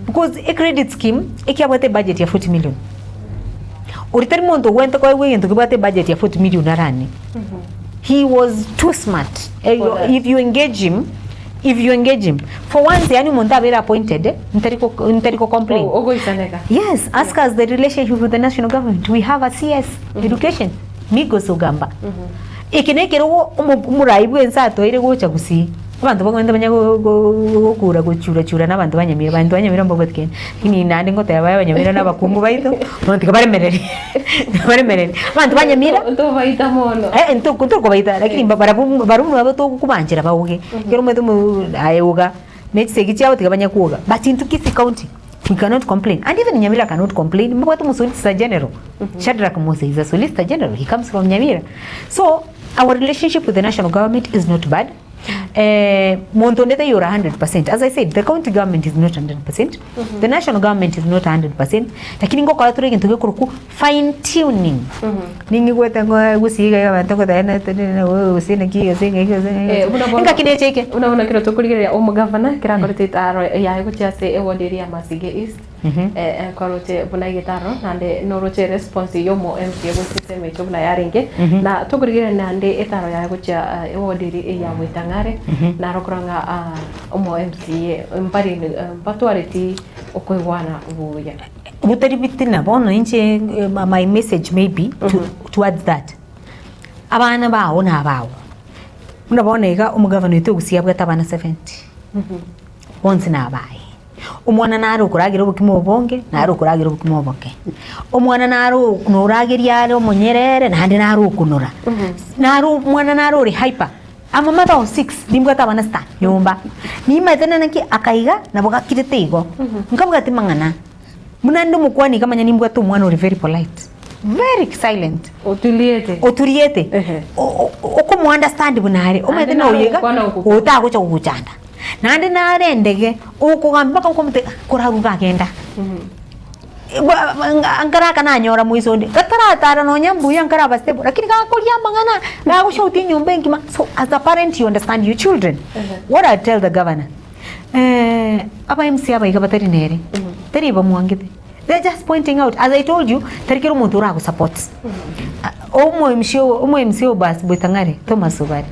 Because ecredit scheme ekiabwate ebudget ya 40 million. Oria tari monto ogwente koegwa egento kebwate ebudget ya 40 million arane. He was too smart. Eh,
For that.
If you engage him, if you engage him, for once yaani omonto abeire appointed, ntari ko ntari ko complain.
O- Ogoisaneka.
Yes, ask us the relationship with the national government. We have a CS, education, Migos Ogamba. Eke nekerogo omo- omorai bwense atoire gocha gusii. Abanto bakogenda banya gokura gochura chura na abanto ba Nyamira, abanto ba Nyamira mbabwati kende, lakini naende ngoteba baye abanyamira na abakungu baito, bono tiga baremererie baremererie. Abanto ba Nyamira,
Ntobaita mono.
eh nto ntokobaita lakini barabwo barabwo nabo tokobanchera baoge, ekero omanyete omo aye oga, na chisegi chiabo tiga banya kwoga, but intwe Kisii county, we cannot complain and even Nyamira cannot complain, mbabwate omosolicitor general, Shadrack Mose is a solicitor general, he comes from Nyamira. So, our relationship with the national government is not bad. Eh, monto onde taiyo ore 100%. As I said, the county government is not 100%, the national government is not 100%, lakini ngokora tore egento gekorokwa fine tuning. Ning'igwete ng'o gusii iga iga abanto goteba na gose naki gose ng'aki gose ng'aki
Eh, buna bono-
engaki neche eke.
Buna bono ekero tokorigereria omogavana ekero akorete etaro yaye gochia ase eward eria ya Masige East, Nkwaroche buna egetaro naende noroche response yomo MCA gochia ase emecho buna yarenge na tokorigereria naende etaro yaye gochia eward eria ya Wetang'are naro korora ng'a omo MCA mbari mbatwareti okoigwana buya.
Botari bitina bono inche my message may be towards that, abana bao nabao, buna bono iga omogavana oito o Gusii abwate abana 70, bonsi nabaye. Omwana nare okoragera obokima obonge, nare okoragera obokima oboke. Omwana nare norageria are omonyerere, naende nare okonora. Nare omwana nare ore hyper. I'm a mother of six, nimbwate abana sita nyomba. Nimaete nene ki akaiga nabo gakirete igo. Nkabwati mang'ana. Buna inde omokwani iga manya nimbwate omwana ore very polite, very silent.
Otuliete.
Oturiete.
Ehe.
Okomo understand buna are. Omanyete
Naende
noyo iga,
nare gokwana ogoku.
otagocha gogochanda. Naende nare endege, okogamba mpaka okomotebia ah korarue iga agenda. Nkaraka nanyora moiso onde, gataratara nonya mbuya nkaraba stable, lakini gakoria amang'ana, gagoshoutia enyomba engima. So as a parent you understand your children. What I tell the governor, aba MCA aba iga batari nere, tari bamwangete, they are just pointing out, as I told you, tari kera omonto oragosupport. Omo MCA omo MCA Obasi Bwetang'are, Thomas Obare,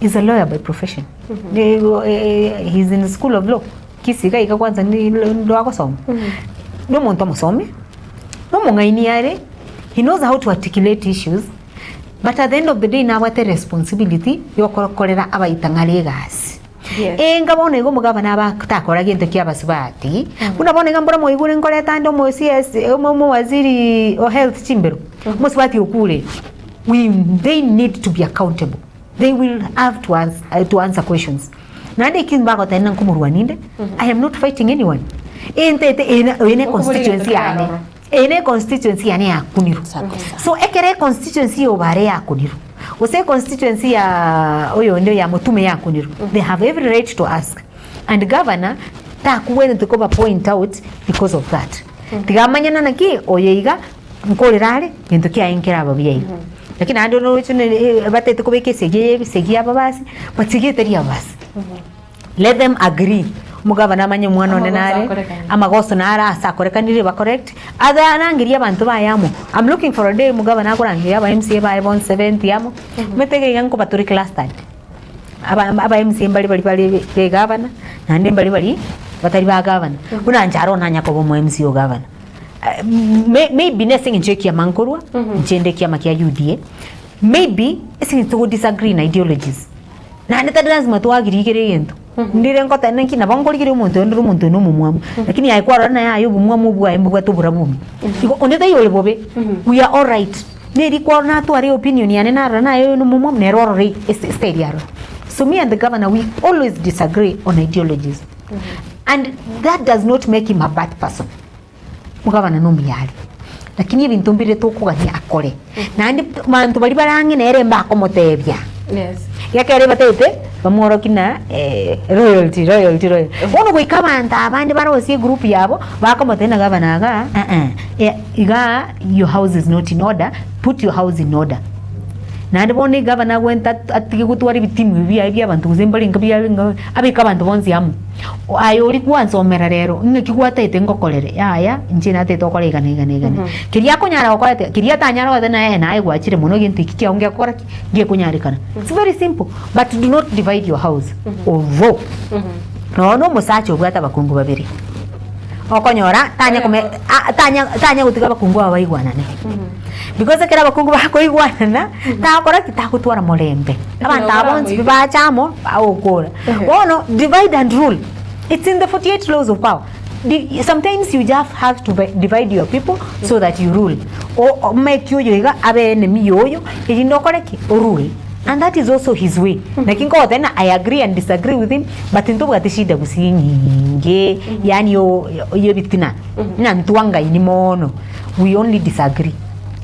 is a lawyer by profession, he is in school of law. Kisii iga iga kwanza ndo agosoma, na omonto omosomi, na omong'aini are, he knows how to articulate issues, but at the end of the day nabwate responsibility ya okokorera abaitang'ari egasi.
Yes.
Enga bono igo omogabana aba takora gento kia abasubati, buna bono iga mbora moigure nkoreta ande omo CS omo omowaziri o health chimbero, omosubati okure, we they need to be accountable, they will have to ans to answer questions. Naende eki mbagoteba ng'a nkomorwania inde, I am not fighting anyone. Entete eye oyo ne constituency yane, eye ne constituency yane yakunirwe. So ekero econstituency ya Obare yakunirwe, gose econstituency ya oyonde ya Motume yakunirwe, they have every right to ask. And governor takobwenerete koba point out because of that. Tiga amanyane naki oyo iga nkorera are, gento kiaye nkeraba buya iga. Lakini naende oroche ne batete kobeka esegi eye ebisegi ababasi, but segi etari ababasi. Let them agree, omogabana amanye omwana one
Amagoso
nare,
akorekane.
amagoso nare ase akorekanire ba correct, other arangerie abanto baye amo. I'm looking for a day omogabana akorangeria aba MCA baye bonsi 70 amo, omanyete iga iga nkoba tore clustered. Aba aba MCA mbare baria bare be egavana, naende mbare baria batari ba gavana. Buna inche aro nanya koba omo MCA o gavana. Maybe nase eng'encho y'ekiama nkorwa, inche inde ekiama kia UDA, maybe ase eng'encho togo disagree na ideologies, naende tari lazima toagree kera egento, ndire ngoteba naki nabo nkorigereria omonto oyo ndore omonto oyo na omomwamu, lakini aye kwarora naye aye obomwamu obwaye mbobwate oborabu obuya. Igo onde taiyo ore bobe, we are all right, neri kwarora natware opinion yane narora naye oyo na omomwamu nere orore ase style yarora. So me and the governor we always disagree on ideologies and that does not make him a bad person. Omogabana nomuyare, lakini ebinto mbire tokogania akore, naende abanto baria bare ang'e nere mbakomotebia.
Yes.
Gekere batagete bamworokie na royalty royalty royalty. Bono goika abanto abande barosie egroup yabo bakomotebia ng'a gavana igaa eh igaa your house is not in order, put your house in order. Naende bono egavana agwente atige gotwara ebitimu ebi biaye bia abanto gose mbare nka abeke abanto bonsi amo. Aye oria gwansomera rero, ng'aki gwataete ngokorere? Yaya, inche natagete okore iga na iga na iga na iga. Keria akonyara gokora ete, keria atanyara gokora naye naye gwachire mono egento eki kiago ngekora ki? Ngekonyarekana. It's very simple, but do not divide your house. Although, nonya na omosacha obwate abakungu babere, okonyora tanya kome a tanya tanya gotiga abakungu aba baigwanane. Because ekero abakungu bakoigwanana, tagokora ki? Tagotwara morembe. Abanto aba bonsi pi bacha amo, bagokora. Bono divide and rule, it's in the 48 laws of power. Di sometimes you just have to divide your people so that you rule. O omeke oyo iga abe enemy ya oyo, erinde okore ki? Orule. And that is also his way. Naki nkogotebia ng'a I agree and disagree with him, but ntobwati shida gose enyinge, yaani yo ya ebitina, ng'a ntwangaini mono, we only disagree.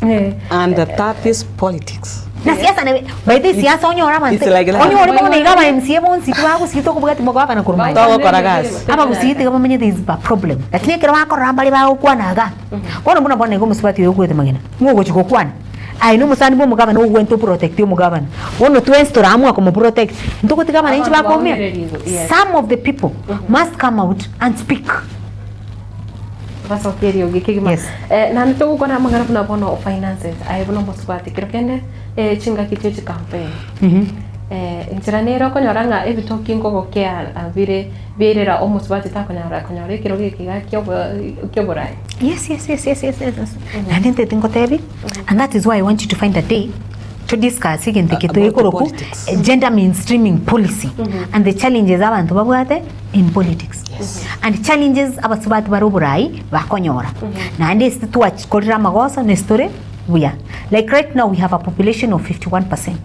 And that is politics.
Na siasa nabe by the way siasa onyore abanto
It's like that.
onyore bono iga aba MCA bonsi tibagosii tokobwati mogabana korwa maega.
Togokora gasi.
Abagusii tiga bamanye there is a problem. Lakini ekero bakorora mbare bagokwana iga, bono buna bono iga omosubati oyo okwete magena, ng'o ogochi gokwana? Aye na omosani bwa omogabana ogwente oprotecti omogabana. Bono twensi toraamua komoprotect, ntogotiga abananchi
Abanto
bakoumia?
baumererigwe, yes.
Some of the people must come out and speak.
Basokia eriogi kegima.
Yes.
Eh, naende togokwana amang'ana buna bono finances, aye buna omosubati kero kende eh, chingaki chie chicampaign. Eh, enchera nere okonyora ng'a ebitoki nkogokea ah, bire biairera omosubati takonyara konyora ekerogo eke iga kiobo kioborai.
Yes, yes, yes, yes, yes, yes, yes. Naende ntete ngotebi, and that is why I want you to find a day to discuss egento eke
About
toekoroku
politics.
gender mainstreaming policy and the challenges abanto babwate in politics. And challenges abasubati bare oborai bakonyora. Naende ase twakorire amagoso nase tore buya. Like right now we have a population of 51%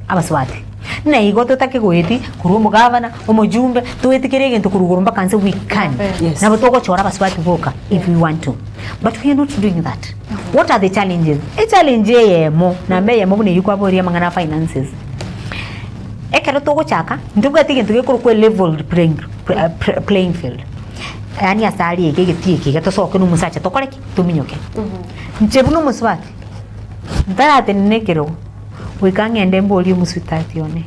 abasubati. Na igo totake goeti korwa omogavana, omojumbe, toeti kera egento korwa igoro mpaka nse we can.
Yes.
Nabo togochora abasubati boka if we want to. But we are not doing that. What are the challenges? Echallenge eyemo, namba eyemo buna eywo kwaboria amang'ana a finances. Ekero togochaka, ntobwate egento gekorokwa eleveled playing playing field, yaani ase aria iga egetii eke iga tosoke na omosacha tokore ki? Tominyoke. Inche buna omosubati, ntaratenena ekerogo, goika ng'ende mborie omosubati one,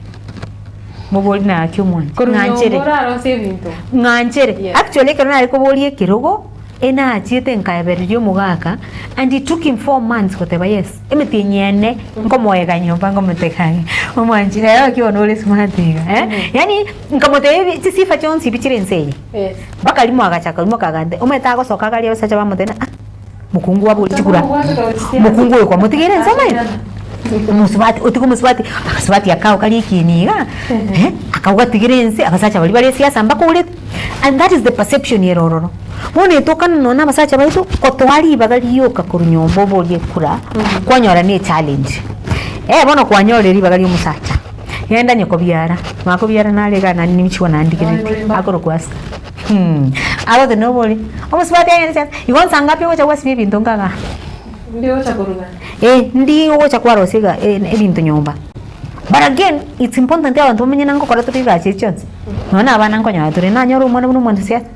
moborie naki omwanchi,
Korwa nyomba
ng'anchere,
orarosie ebinto.
ng'anchere.
Yes.
Actually ekero nare koboria ekerogo, enachiete nkaebereria omogaka, and it took him 4 months goteba yes. Emetienyi ene nkomoega nyomba nkomotebia ng'a omwanchi rero ki bono ore smart iga eh, yaani nkamotebia ebi chisifa chionsi pi chire ense eye.
Yes.
Mpaka rimo agachaka rimo akagante omanyete agosoka agaria abasacha bamotebia ng'a ah, mokungu abori chikura, mokungu oyo kwamotigeire ense omanyete? Omosubati otige omosubati, akasubati akao karia ekieni igaa eh, akaugatigera ense abasacha baria bare esiasa mbakourete, and that is the perception ere ororo. Bono etokana nonya na abasacha baito, kotoa ribaga rioka korwa nyomba oborie ekura, kwanyora ne echallenge. Eh bono kwanyorire ribaga ria omosacha, genda nyokobiara, makobiara nare igaa naende nimchigwa nandigereti, akorokwa ase agote nobori, omosubati agende siasa, igo nsa ngapi ogocha gwasibia ebinto nkagaa?
Ndi ogocha koruga.
Eh, ndi ogocha kwarosia iga ebinto nyomba. But again, it's important abanto bamenye na ngokora tore egasi echi chionsi, nonya na abana nkonyora tore, nanyora omwana buna omwanasiasa.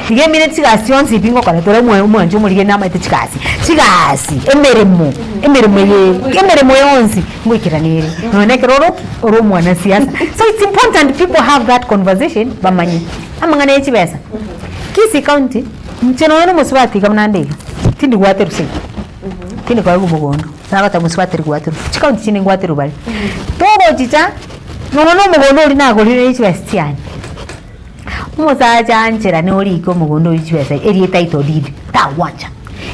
Iga emine chigasi chionsi pi ngokora tore omo omwanchi omorige namaete chigasi, chigasi, emeremo, emeremo eye, emeremo yonsi ngoikerana ere, nonya na ekero ore ki? Ore omwanasiasa. So it's important people have that conversation bamanye amang'ana ya chibesa. Kisii county, inche nonya na omosubati iga buna nde iga, tindi gwaterwa seito, tindi koegwa mogondo, nagoteba mosubati tari gwaterwa, chikaunti chinde ngwaterwa bare. Togochicha, nonya na omogondo oria nagorire ne chibesa chiane. Omosacha anchera norike omogondo oyio chibesa eria etitle deed, tagwancha.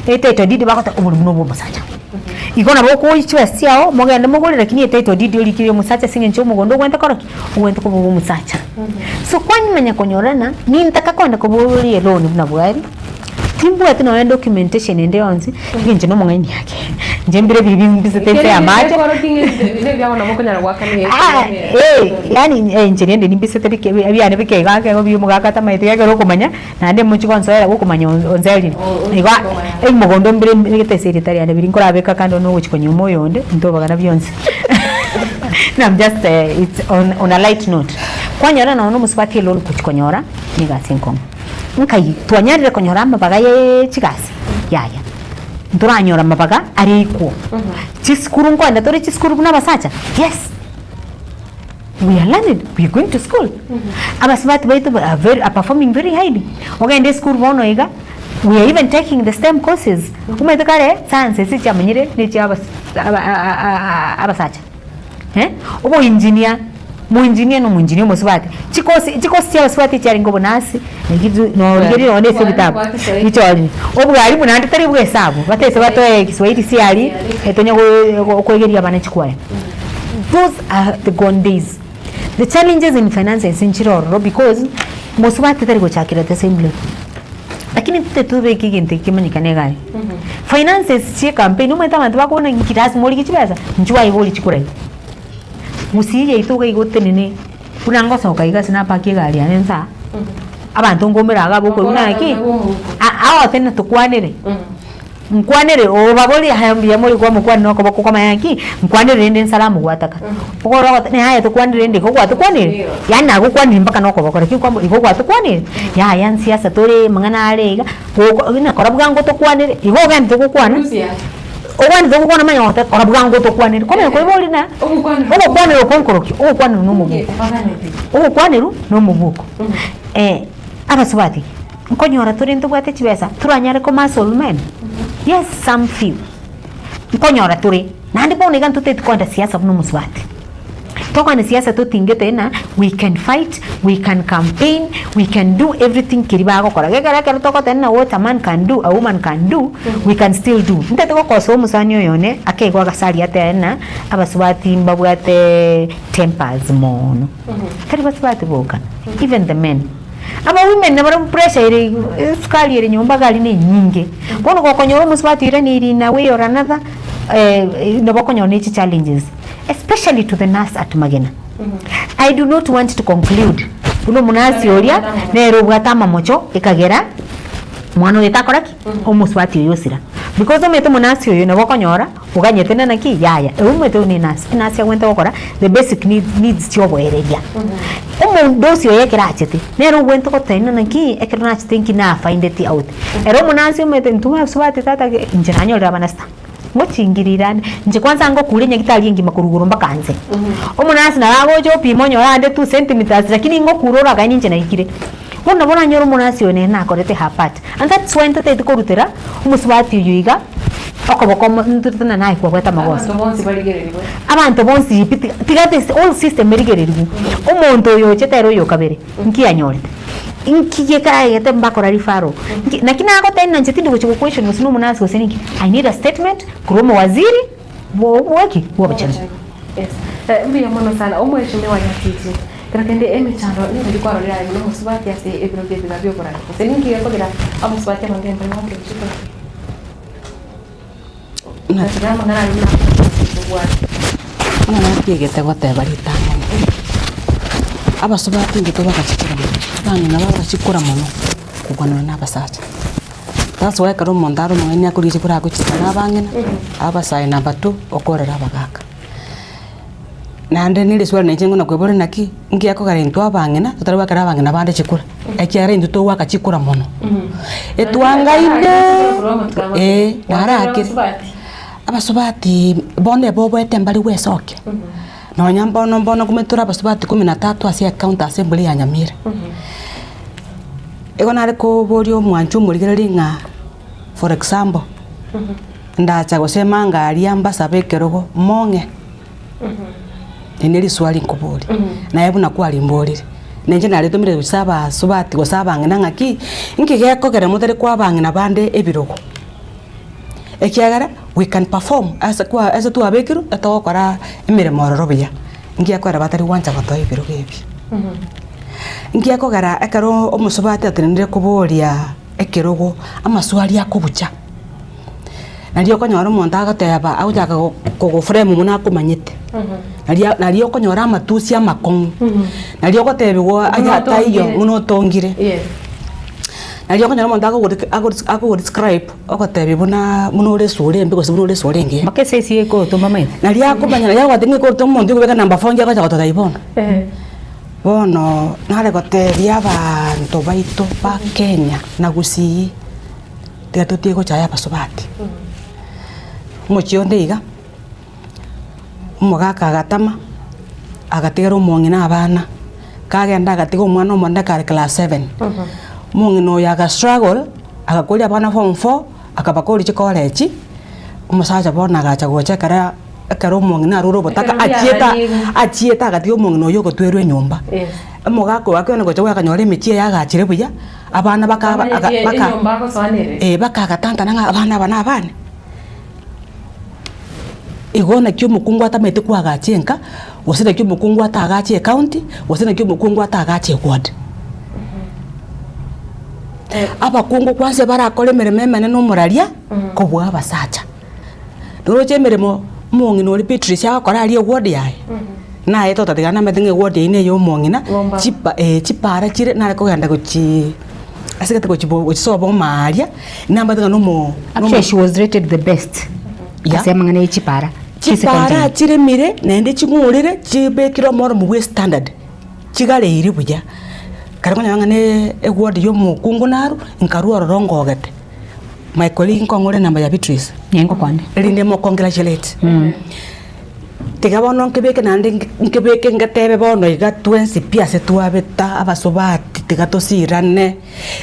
Etitle deed bagoteba oborimo nobwa omosacha. Igo nabo okoyia chibesa chiago, mogende mogore lakini etitle deed orikire omosacha ase eng'encho omogondo ogwente koroki? Ogwente koba obwa omosacha. So kwanyimanya konyorana, nintaka kogenda koboria eloan buna bwari, timbwati nonye documentation ende yonsi, lakini inche nomong'aini ake, inche mbire biria bimbisete inse ya amache. Ah, eh, yaani eh, inche rende nimbisete bike ebiane bike iga ekero bia omogaka atamaeti ekero okomanya, naende mochie gonsoera gokomanya onserire. Igo emogondo mbire mbegete ase erieta riane biria nkorabeka kando na ogochia konywa omoyo onde, ntobagana bionsi. No I'm just it's on, on a light note. Kwanyora nonya omosubati eloni gochia konyora, nigo ase enkong'u. Nkai twanyarire konyora amabaga ye chigasi? Yaya, ntoranyora amabaga are equal. Chisukuru nkoenda tore chisukuru buna abasacha? Yes, we are learning, we are going to school. Abasubati baito are very are performing very highly. Ogende esukuru bono iga, we are even taking the stem courses. Omanyete kare, sciences chiamanyire ne chia abas aba abasacha. Eh, oboengineer, moengineer na omoengineer omosubati, chikosi chikosi chia abasubati echiarenge obonasi, naki norigereria nonye na ase ebitabu, bichorire. Obwalimu naende tari bwa esabu, batete batoe kiswahili siari, etonya go koegeria abana chikwaya. Those are the gone days. The challenges in finances nchire ororo because, mosubati tari gochakera the same level. Lakini titobeka egento eke kemanyekane iga aye. Finances chia ecampaign omanyete abanto bakobona inki lasima origie chibesa, inchuo aye borie chikoraire. Gusii yaito iga iga otenene, buna ngosoka iga ase napakia egari yane nsa, abanto nkoumera iga abwo okorwa naki, agotenena tokwanere, nkwanere obaborie aya mbuya more kwamokwania na okoboko kwamanya ng'aki, nkwanere rende ensalamu gwataka. Okore ogoteba yaya tokwanere rende igo gwatokwanire, yaani nagokwanire mpaka na okoboko lakini kwamo igo gwatokwanire, yaya nsiasa tore amang'ana are iga, goko buna kora bwango tokwanere, igo ogendete gokwana, ogwenerete gokwana omanye goteba kora bwango tokwanere, kwamanya koiboria na ogokwanera okwo nkorokia, ogokwanerwa na omogoko, ogokwanerwa na omogoko. Abasubati. Nkonyora tore ntobwate chibesa toranyare komuscle men? Yes, some few. Nkonyora tore, naende bono iga ntoteti koenda siasa buna omosubati. Tokogenda siasa totingete ng'a we can fight, we can campaign, we can do everything keria bagokora. Gekogera ekero togoteba ng'a what a man can do, a woman can do, we can still do. Ntete gokosa omosani oyo one, akegwa agasari atebe ng'a abasubati mbabwate tempers mono. Tari basubati boka, even the men. Aba women nabarabwo pressure ere igoro, esukari ere nyomba iga aria na enyinge. Bono gokonyora omosubati oiraneirie in a way or another, nabo okonyora ne chichallenges, especially to the nurse at Magena. I do not want to conclude buna omonurse oria nere obwate amamocho ekagera mwana oyo takora ki? Omosubati oyo osira. Because omanyete omonurse oyo nabo okonyora oganyete na naki yaya, ewe omanyete oyo ne enurse, enurse agwenerete gokora the basic needs chia oboereria. Omondosi oye ekero achete, nere ogwenerete goteba ng'a naki ekero nachete nki nafindeti out. Ere omonurse omanyete intwe abasubati tata inche nanyorire abana sita. Ngochingirire ande, inche kwanza ngokure nyagitari engima korwa igoro mpaka nse. Omonurse nabo agocha opima onyore ande two centimeters lakini ngokura oraganye inche naikire. Bono nabo oranyore omonurse oyo nere nakorete her part. And that's why ntotagete korutera omosubati oyo iga okoboko omo ntorete na naye kwabwate amagoso.
Abanto bonsi barigererigwe.
Abanto bonsi pi tiga tiga the whole system erigererigwe. Omonto oyo ochete ere oyo okabere, nki anyorete? Nki gekaegete mbakora referral? Nki naki nagotebia ng'a inche tindi gochia go question gose na omonurse gose ninki, I need a statement korwa omowaziri bwo bwaki? Bwa obochenu.
Yes. Mbuya mono sana omweshimiwa Nyatichi. Kero kende emechando nigo rikwarorire aye buna omosubati ase ebiro bi'ebiga bi'oboraro. Gose ninki gekogera abasubati abange mbare goakera chikura? Gatiga amang'ana aria buna kobwate.
Buna natiegete goteba ritang'ani, abasubati intwe tobagachichire mono, abang'ina babagachikora mono kobua na abasacha. That's why ekero omonto are omong'aini akorigia chikura agochika na abang'ina, abasae number two, okorera abagaka. Naende na eriswali nainche ng'o nakwebore naki, nki ekogera intwe abang'ina totari goakera abang'ina bande chikura, ekiagera intwe togoaka chikura mono. Etwangaine eh, narakire, abasubati bono eboboete mbari gwesokia, nonya mbono mbono nkomanyete tore abasubati kumi na tatu ase ecounty assembly ya Nyamira. Igo nare koboria omwanchi omorigereria ng'a for example, ndacha gose emanga aria mbasabe ekerogo mong'e. Eri ne riswali nkoboria, naye buna kwarimborire, na inche naritomire gose abasubati gose abang'ina ng'aki, inki gekogera motari koa abang'ina bande ebirogo? Ekiagera we can perform ase kwa ase twabekirwe etogokora emeremo ororo buya, inki gekogera batari gwancha gotoa ebirogo ebi? Inki gekogera ekero omosubati atenenire koboria ekerogo amaswali akobucha. Nario okonyora omonto agoteba agochaka kogoframe buna akomanyete, naria naria okonyora amatusi amakong'u, naria ogotebiwa aye taiyo buna otongire. Naria okonyora omonto akogodescribe ogotebia buna buna ore esura embe gose buna ore esura engiya.
Mpaka esese eye ekogotoma omanyete.
Naria akomanya naria agotebi ng'a ekogotoma omonto okobeka number four ngiya agocha gototebia bono. Bono nare gotebia abanto baito ba Kenya na Gusii. Tiga totige gochaya abasubati. Omochie onde iga, omogaka agatama, agatigera omong'ina abana, kagenda agatiga omwana omonene kare class seven. Omong'ina oyo aga struggle, agakoria abana form four, akabakoria chikoleji, omosacha bono agacha gocha ekero ekero omong'ina arure obotaka
Ekero
achiete
biararirie.
achiete agatiga omong'ina oyio ogotwerwa enyomba.
Yes.
Omogaka oyo akogenda gocha akanyora emechie eye agachire buya. Abana baka
Bamanyeti
baka
enyomba agosoanere.
eh, bakagatantana ng'a abana aba nabane. Igo naki omokungu atamanyete koagacha enka, gose naki omokungu atagache ecounty, gose naki omokungu atagache eward. Abakungu kwansa barakore emeremo emenene omoraria, kobua abasacha. Noroche emeremo omong'ina oria Beatrice agokora aria eward yaye, naye totatiga namanyete ng'a eward eyio neye omong'ina,
Ng'omba.
chipa chipara chire nare kogenda gochii ase gete gochi bo gochisoba omaa aria, namanyete ng'a nomo
Actually she was rated the best
Yeah.
ase amang'ana ye chipara chise
chipara
county.
chiremire naende ching'urire chibekire omoromo bwa estandard, chigareiri buya. Ekero okonyora ng'a ne eward ya omokungu narwo, nkarwa ororo ngogete. My colleague nkong'ore enamba ya Beatrice
Ningokwane.
erinde mocongratulate. Tiga bono nkebeke naende nkebeke ngetebe bono iga twensi pi ase twabeta abasubati tiga tosirane,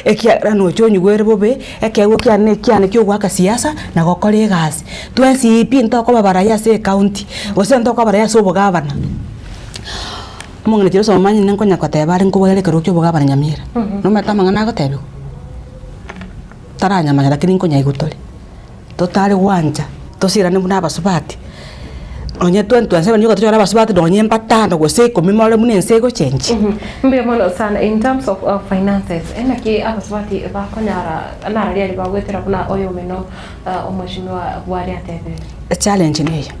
ekiagera nocha onyigwere bobe, ekeegwa kiane ekiane kia ogoaka siasa na gokora egasi. Twensi pi ntokoba barai ase ecounty, gose ntokoba barai ase obogavana. Omong'ina Jerusa omanyene nkonya koteba are nkobwate ekerogo kia obogavana Nyamira, nomanyete amang'ana agotebiwa. Taranyamanya lakini nkonyaigwa tore, totare gwancha tosirane buna abasubati, nonye 2027 nigo tochore abasubati nonye mbatano gose ikomi more buna ense egochenji.
Mbuya mono sana in terms of uh, finances enaki abasubati bakonyara nararia aria bagwetera buna oyo omino uh, omweshimiwa bwari atebire.
Echallenge neye,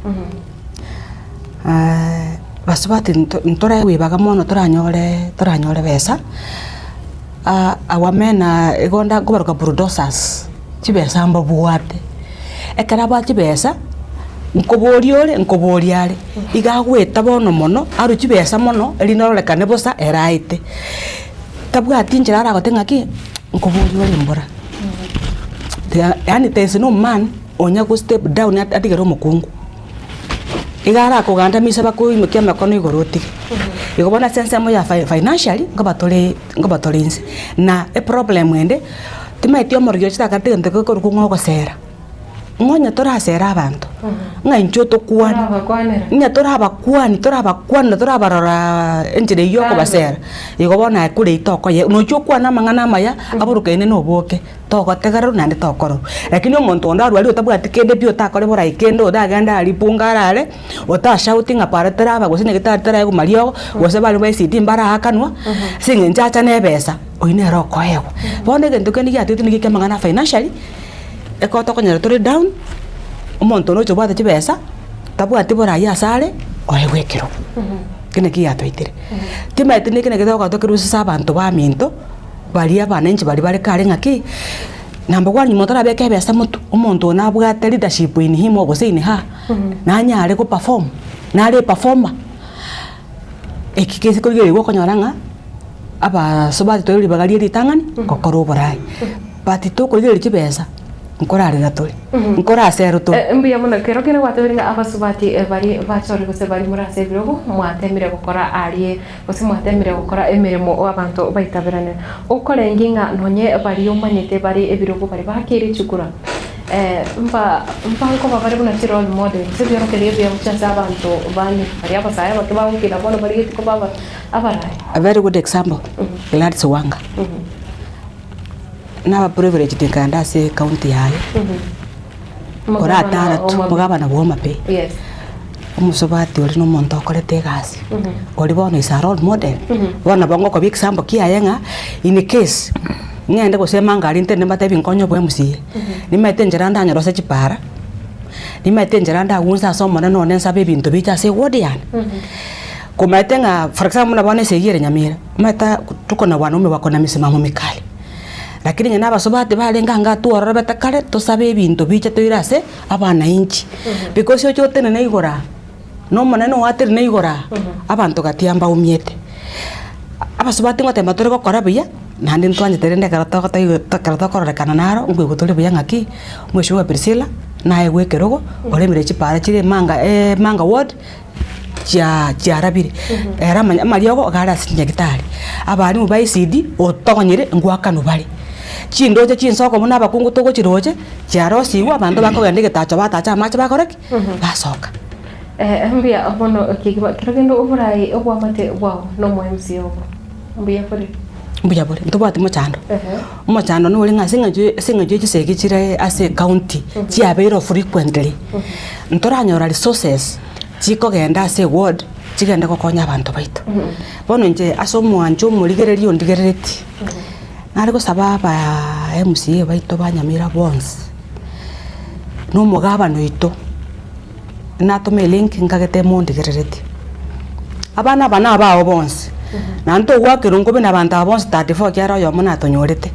basubati nto ntoraegwe ribaga mono toranyore toranyore besa. Our men are igo nda nkobaroka bulldozers, chibesa mbabwate. Ekero abwate chibesa, nkoboria ore, nkoboria are, iga agoeta bono mono, arwe chibesa mono, erinde ororekane bosa ere aete. Tabwati inchera aragote ng'aki, nkoboria ore mbora. Tiga yaani there is no man onya go step down atigere omokungu. Iga arakogandamisa bakoimokia amakono igoro otige. Igo bono ase ensemo ya fi financially, nkoba tore nkoba tore inse. Na eproblem ende, timaeti omorogi oche takarete egento gekorokwa ng'a ogosera. Ng'a onye torasere abanto, ng'a inchuo tokwane,
Torabakwanera.
ng'a torabakwani torabakwanera torabaroraa enchera eywo ya okobasera, igo bono aye kore tokoye nochia okwane amang'ana amaya, aburukaine na oboke, togotegererwa naende tokororwa. Lakini omonto onde arwarire otabwati kende pi otakore borai kende oragende aria bunga arare, otashauti ng'a para teraba gose nyagetari teraegwa mariogo, gose bare ba ECD mbaraakanwa, ase eng'encho acha na ebesa, oyio nere okoegwa. Bono egento kende giatete nigo ekia amang'ana financially, ekero tokonyora tore down, omonto one ocha obwate chibesa, tabwati borai ase are, oegwe ekerogo. Ekio nakio giatoitire. Timanyeti naki naki togoka tokerwa ase abanto baminto, baria abananchi baria bare kare ng'aki, number one nyuma otarabeka ebesa motwe, omonto oyo nabwate leadership in him gose in her, nanyare go perform, nare eperformer. Eki gese korigereria okonyora ng'a abaaso baito ribaga rie ritang'ani gokora oborai, but tokorigereria chibesa nkorarera tore, nkoraserwa tore.
Mbuya mono kero kende gwatebire ng'a abasubati baria bachorire gose baria more ase ebirogo mwatemire gokora aria gose mwatemire gokora emeremo abanto baitaberane. Okorenge ng'a nonye baria omanyete bare ebirogo baria bakeire chikura mba mbankoba bare buna chi role model gose ebiorokererio ebiya gochia ase abanto bande baria abasae abake bagokina bono barigetie koba aba abarai.
A very good example, Gladys Wanga. Naba privileged nkaenda ase ecounty yaye, oratara tu, omogabana bwa Homa Bay.
Yes.
Omosubati oria na omonto okorete egasi, oria bono is a role model, bono nabo ngokobia ekisambo kiaye ng'a in case ng'ende gose emanga aria ntende mbatebi nkonye obo MCA, nimaete enchera ndanyore ase chipara, nimaete enchera ndagunse ase omonene one nsabe ebinto biche ase eward yane. Komaete ng'a for example buna bono esegi ere Nyamira, omanyete tuko na wanaume wako na misimamo mikali, lakini onye na abasubati barenge ange atwororobete kare tosabe ebinto biche toire ase abanainchi, because oche otenene igoro aa, na omonene oo atenene igoro aa, abanto gati aa mbaumiete. Abasubati ngoteba tore gokora buya, naende ntwanchete rende ekero togotoigwa ekero tokororekana naro, nkoigwa tore buya ng'aki, omweshimiwa Priscilla, naegwe ekerogo, oremire chipara chire emanga emanga ward, chia chiarabire, ere amanya amariogo iga are ase chinyagitari, abalimu ba ECD otogonyire ngwakanwa bare. Chindoche chinsoko buna abakungu togochiroche, chiarosigwe abanto bakogenda egetacho batacha amache bakora ki? Basoka.
Mbuya mono kegima kero kende oborai obwamate bwao na omo MCA obo mbuya bore?
Mbuya bore, ntobwati mochando. Omochando nore ng'a ase eng'encho ase eng'encho ya chisegi chire ase ecounty chiabeire frequently, ntoranyora resources chikogenda ase eward chigende gokonya abanto baito. Bono inche ase omwancho omorigereria ondigereretie, nare gosaba abaa MCA baito ba Nyamira bonsi, na omogabana oito, natome elink nkagete mondigereretie. Abana aba nabao bonsi, naende togoakerwa nkobe na abanto aba bonsi 34 ekiagera oyomo natonyorete.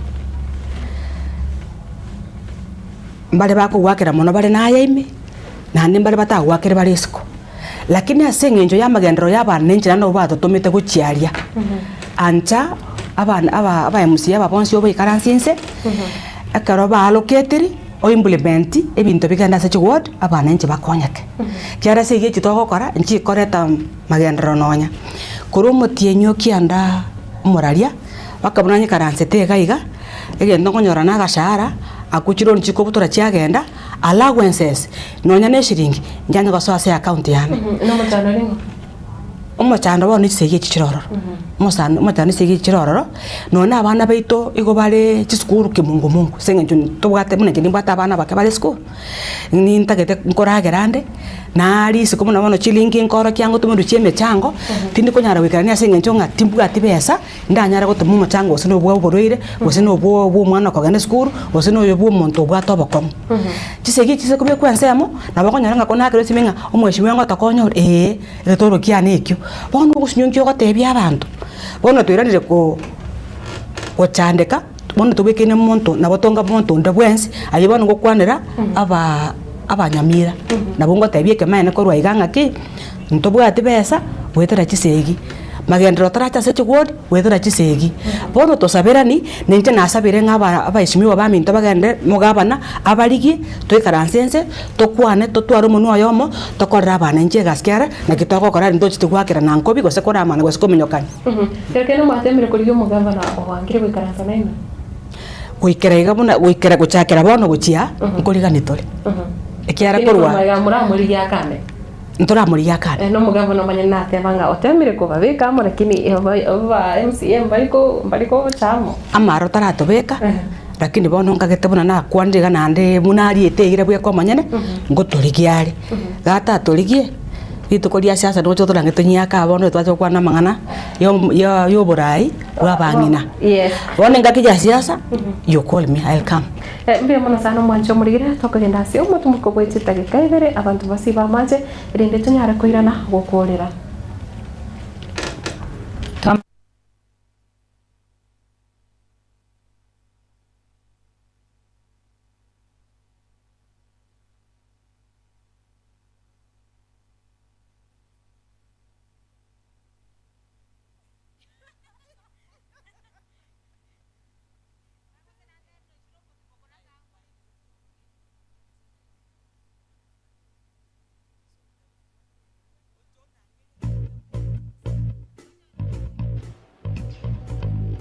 Mbare bakogoakera mono bare naye ime, naende mbare batagoakere bare isiko. Lakini ase eng'encho y'amagenderero y'abana enchera nabo batotomete gochia aria, ancha abana aba aba MCA aba bonsi obaikaranse inse, ekero baaloketiri, o implement ebinto bigende ase chiward, abana inche bakonyeke. Ekiagera ase eyio echi togokora, nchikoreta magenderero nonya. Korwa omotienyi o kianda omoraria, mpaka buna nyikaransete iga iga, egento nkonyora na agashahara, akwo chironi chikobutora chiagenda, allowances, nonya na eshiringi, nchianye gosoa ase account yane.
Nomochando ning'o?
Omochando bono chisegi echi chire ororo, omosani omochando chisegi echi chire ororo, nonya na abana baito igo bare chisukuru kimungumungu ase eng'encho ntobwate buna inche nimbwate abana abake bare esukuru, nintagete nkoragera nde, naria isiko buna bono chilingi nkorokia ngotomerwa chia emechango, tindi konyara goikerania ase eng'encho ng'a timbwati besa, ndanyare gotoma omochango gose na obwa oborwaire, gose na obwo bwa omwana okogenda esukuru, gose na oyo bwa omonto obwate obokong'u. Chisegi echi chikobekwa ensemo, nabo okonyora ng'a konakerwe esime ng'a omweshimiwa ngotokonya ore eeh, egetoro kiane ekio. Bono ogosinywa ogotebia abanto, bono toiranire ko gochandeka, bono tobwekaine monto nabo tonga monto onde bwensi, aye bono ngokwanera abaa. Abanyamira, nabo ngotebia ekemanyererio korwa iga ng'aki, ntobwati besa goetera chisegi, magenderero tarache ase chigwodi goetera chisegi. Bono tosaberani, na inche nasabire ng'a aba abaesimigwa baminto bagende mogabana, abarigie, toikaranse inse, tokwane, totware omonwe oyomo, tokorere abana inche egasi kiara, naki togokora rende tocheti goakerana nkobi gose koramana gose kominyokania.
Kero kende mwatemire korigia omogabana oangire goikaransa nainwe?
Goikera iga buna goikera gochakera bono gochia nkorigani tore. Ekiagera
Lakini
korwa
korwa iga moramorigie akane.
ntoramorigie akane.
Eh, nomogabana omanye nateba ng'a otemire kobabeka amo lakini aba MCA mbariko mbariko gocha amo.
Amaro taratobeka, lakini bono nkagete buna nakwanire iga naende buna ariete eira bweka omonyene, ngotorigia are. Gatatorigie, rituko ria siasa nigo totorange tonyiake aa bono twacha gokwana amang'ana ya ya ya oborai bwa abang'ina.
Yes.
Bono engaki ya siasa, you call me, I'll come.
Eh, mbuya mono sana omwanche omorigire, tokogenda ase omotumoko bwe chidageka ibere, abanto basibe amache, erinde tonyare koirana gokorera.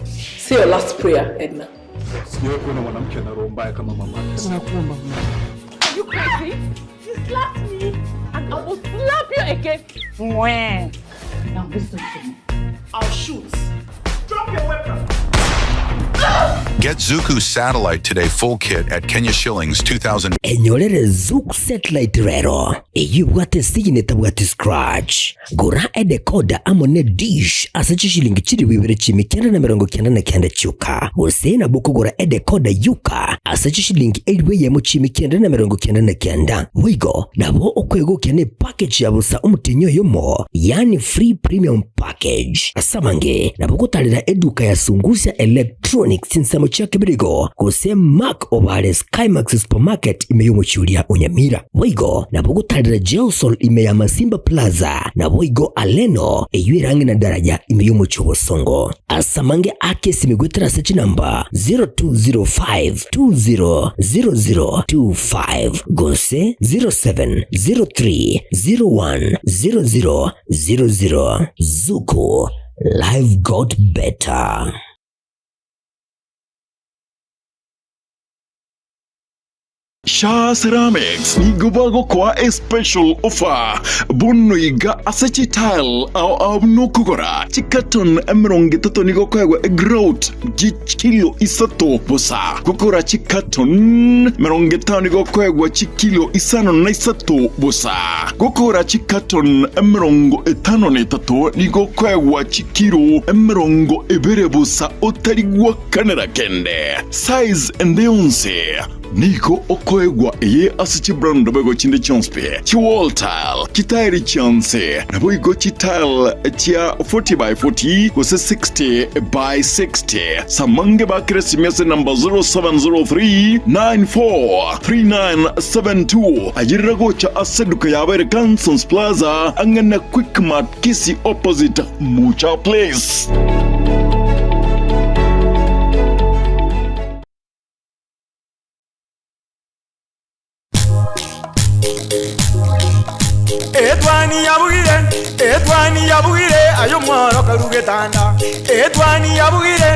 Say your last prayer, Edna.
Sijawahi kuona mwanamke ana roho mbaya kama mama.
Nakuomba Mungu. Are you crazy? You slapped me and I will slap you again.
Mwah. Now listen to me.
I'll shoot. Drop your weapon.
Get Zuku Satellite Today full kit at Kenya shillings 2000.
Enyorere Zuku Satellite rero, eyio ebwate esegi na etabwati scratch. Gora edecoder amo ne dish ase chishilingi chilifu ibere chiimi kianda na emerongo kianda na kianda chioka, gose nabo okogora edecoder yoka ase chishilingi elifu eyemo chiimi kianda na emerongo kianda na kianda. Boigo nabo okwegokia ne package ya bosa omotienyi oyomo, yaani free premium package. Ase amange nabo ogotarera eduka ya Sungusia Electronics chinsemo chia Kebirigo gose Mark Obare Skymax Supermarket ime y'omochie oria o Nyamira. Boigo nabo ogotarera Gelsol ime ya Masimba Plaza naboigo Aleno eyio ere ang'e na daraja ime y'omochie o Bosongo. Ase amange ake esimi goetera ase chinamba 0205200025 gose 0703010000. Zuku, life got better.
Shaa Ceramics nigo bagokoa a special offer bono iga ase chitile ao ao buna okogora chicarton 30 nigo okoegwa egrout chikilo isato bosa gokora chicarton 50 nigo okoegwa chikilo isano na isato bosa gokora chicarton 53 nigo okoegwa chikilo 20 bosa otari gwakanera kende size ende yonsi. Nigo okoegwa eye ase chibrand boigo chinde chionsi pi, chiwall tile, chitairi chionsi, naboigo chitile chia 40 by 40 gose 60 by 60. Samange bakere esimi ase number 0703 94 3972. Ayerera gocha ase eduka yabo ere Cansons Plaza ang'e na Quickmart Kisii opposite Mucha Place.
Etwani yabugire, etwani yabugire, aye omworo karu getanda. Etwani yabugire,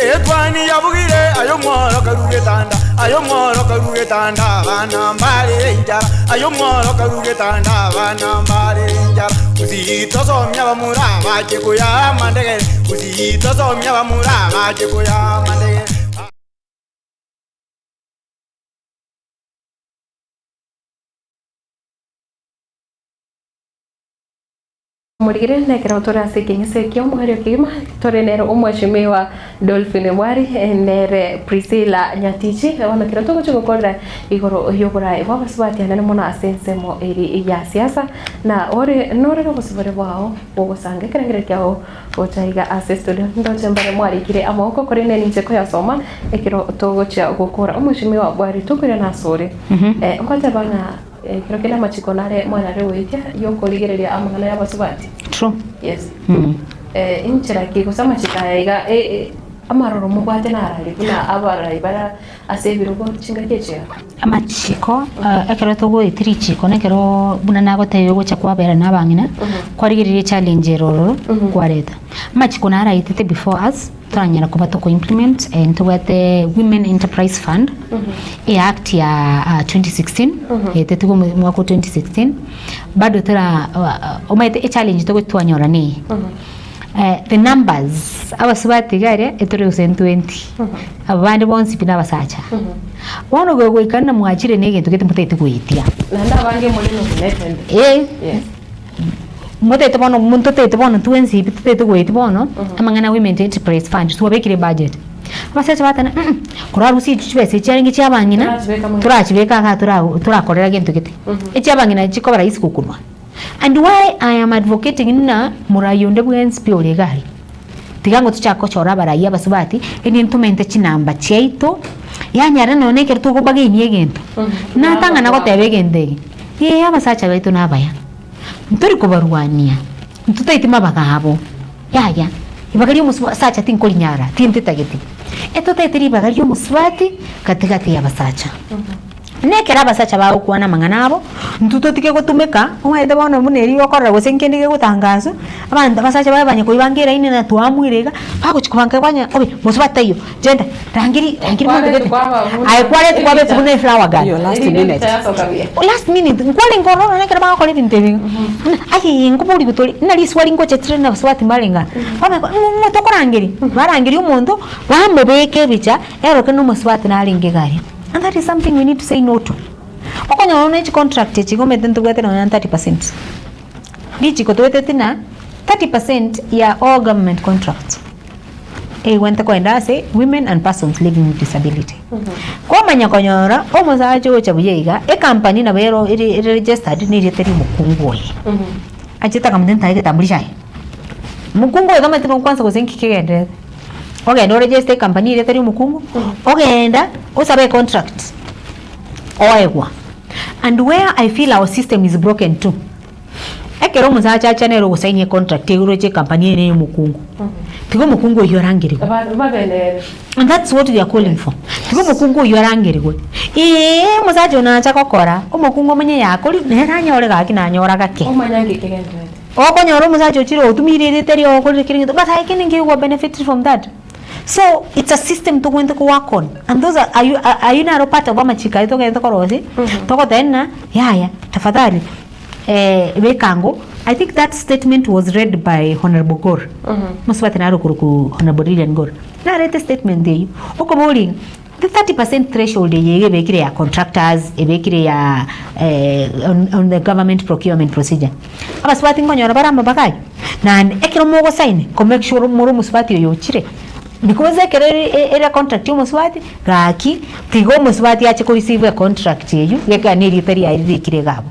etwani yabugire, aye omworo karu getanda. Aye omworo karu getanda, abana mbare enchara. Aye omworo karu getanda, abana mbare enchara. Gusii tosomia bamura bache koya amandegere. Gusii tosomia bamura bache koya amandegere.
Morigire nekero tore ase ekeng'ese ekio omoerio kegima tore nere omweshimiwa Dolphin Mwari nere Priscilla Nyatichi bono kero togochia gokorera igoro y'oborae bwa abasubati anene mono ase ensemo eri ya siasa na ore norere obosibore bwao bogosanga ekerengererio kiao gocha iga ase studio ndoche mbare mwarikire amaboko korende ninche koyasoma ekero togochia gokora omweshimiwa Bwari tokoirana ase ore. Ngoteba ng'a. Ekero kende amachiko nare mwanyarire goetia y'okorigereria amang'ana y'abasubati.
True.
Yes. Inchera ki gose amachiko aya iga amaroro mobwate narari buna abarai bara ase ebirogo chingaki echi iga?
Amachiko ekero togoetia richiko na ekero buna nagotebia ogocha kwabera na abang'ina, kwarigereria echallenge ere ororo kwareta. Amachiko naro aetete before us, toranyara koba toko implement ntobwate Women Enterprise Fund, eact ya 2016, yaetetigwe omwaka o 2016, bado tora omanyete echallenge togochi twanyora neye, the numbers abasubati iga aria etore gose 20, aba bande bonsi pi na abasacha. Bono gogoika buna mwachire na egento gete motagete goetia.
Naende abange more nominated.
Eh.
Yes.
Motagete bono ntotagete bono twensi pi totagete goetia bono, amang'ana ya Women Enterprise Fund twabekire ebudget. Abasacha bateba ng'a korarusie echi chibesa echi chiarenge chia abang'ina,
Torachibeka mono.
torachibeka igaa tora torakorera gento gete. Echia abang'ina chikoba rahisi gokunwa. And why I am advocating ng'a morai onde bwensi pi ore iga aria, tiga ng'o tochake gochora abarai abasubati, erinde ntomente chinamba chiaito, yanyara nonya na ekero togobagainia egento, natang'ana goteba egento eke, ee abasacha baito nabaya, ntori kobarwania, ntotageti mabaga abo, yaya, ribaga ria omosacha tinkorinyara, tintitageti, etotagete ribaga ria omosubati katigati ya abasacha. Nekero abasacha bagokwana amang'ana abo, intwe totige gotumeka, omanyete bono buna erio okorora gose nkende gegotangaswa, abanto abasacha baye banya koibanga eraini na twaamwire iga, bagochia kobanga banya obe mosubati taiyo, genda rangeri rangeri monto gete, aye kwaretwa kwabekwa buna eflower girl.
Hiyo last minute.
Last minute, nkwarenge ororo nonye ekero bagokora ebinto ebi, buna aye nkoborigwe tore, buna riswari ngocha rire abasubati mbarenge aa, bono ng'o tokorangeria, barangeria omonto, bamobeka ebicha, eroke na omosubati narenge iga aria. And that is something we need to say no to. Okonyora buna echi contract echi igo omanyete ntobwate nonya na 30%. Richiko toeteti na 30% ya all government contracts eigwente koenda ase women and persons living with disability. Kwamanya konyora omosacha ogocha buya iga, ecompany nabo ero ere ere registered na erieta ria omokungu oye. Achete akamotebia ntae egetambulisho aye. Mokungu oyo tamanyeti nokwansa gose nki kegenderete. Ogende oregeste ecompany eria etari omokungu, ogenda osabe econtract oegwa. And where I feel our system is broken too, ekero omosacha acha nere ogosaini econtract igoro roche ecompany eye neye omokungu, tiga omokungu oyio arangerigwe.
Babe nere.
And that's what we are calling for. Tiga omokungu oyio arangerigwe, eeh omosacha oyo nacha gokora, omokungu omenye yakori nere anyore gaki nanyora gake.
Omanye nki kegenderete.
Okonyora omosacha ochire otumire erieta riao okorire kera egento but aye kende nkeri gwa benefit from that. So it's a system togwenerete ko work on and those are aywo aywo naro part of amachiko aywo togenderete korosia togoteba ng'a yaya tafadhali beka ango I think that statement was read by Honourable Gor, mosubati nare okorokwa Honourable Lilian Gor, narete statement eywo, okoboria ng'a The 30% threshold eye iga ebekire ya contractors, ebekire ya on, on the government procurement procedure. Abasubati nkonyora bare amabaga aywo, naende ekero mogosaini ko make sure more omosubati oyo ochire, because ekero ere ere contract ya omosubati, gaki tiga omosubati ache ko receive econtract eywo, gekogera na erieta riaye ririkire iga abwo.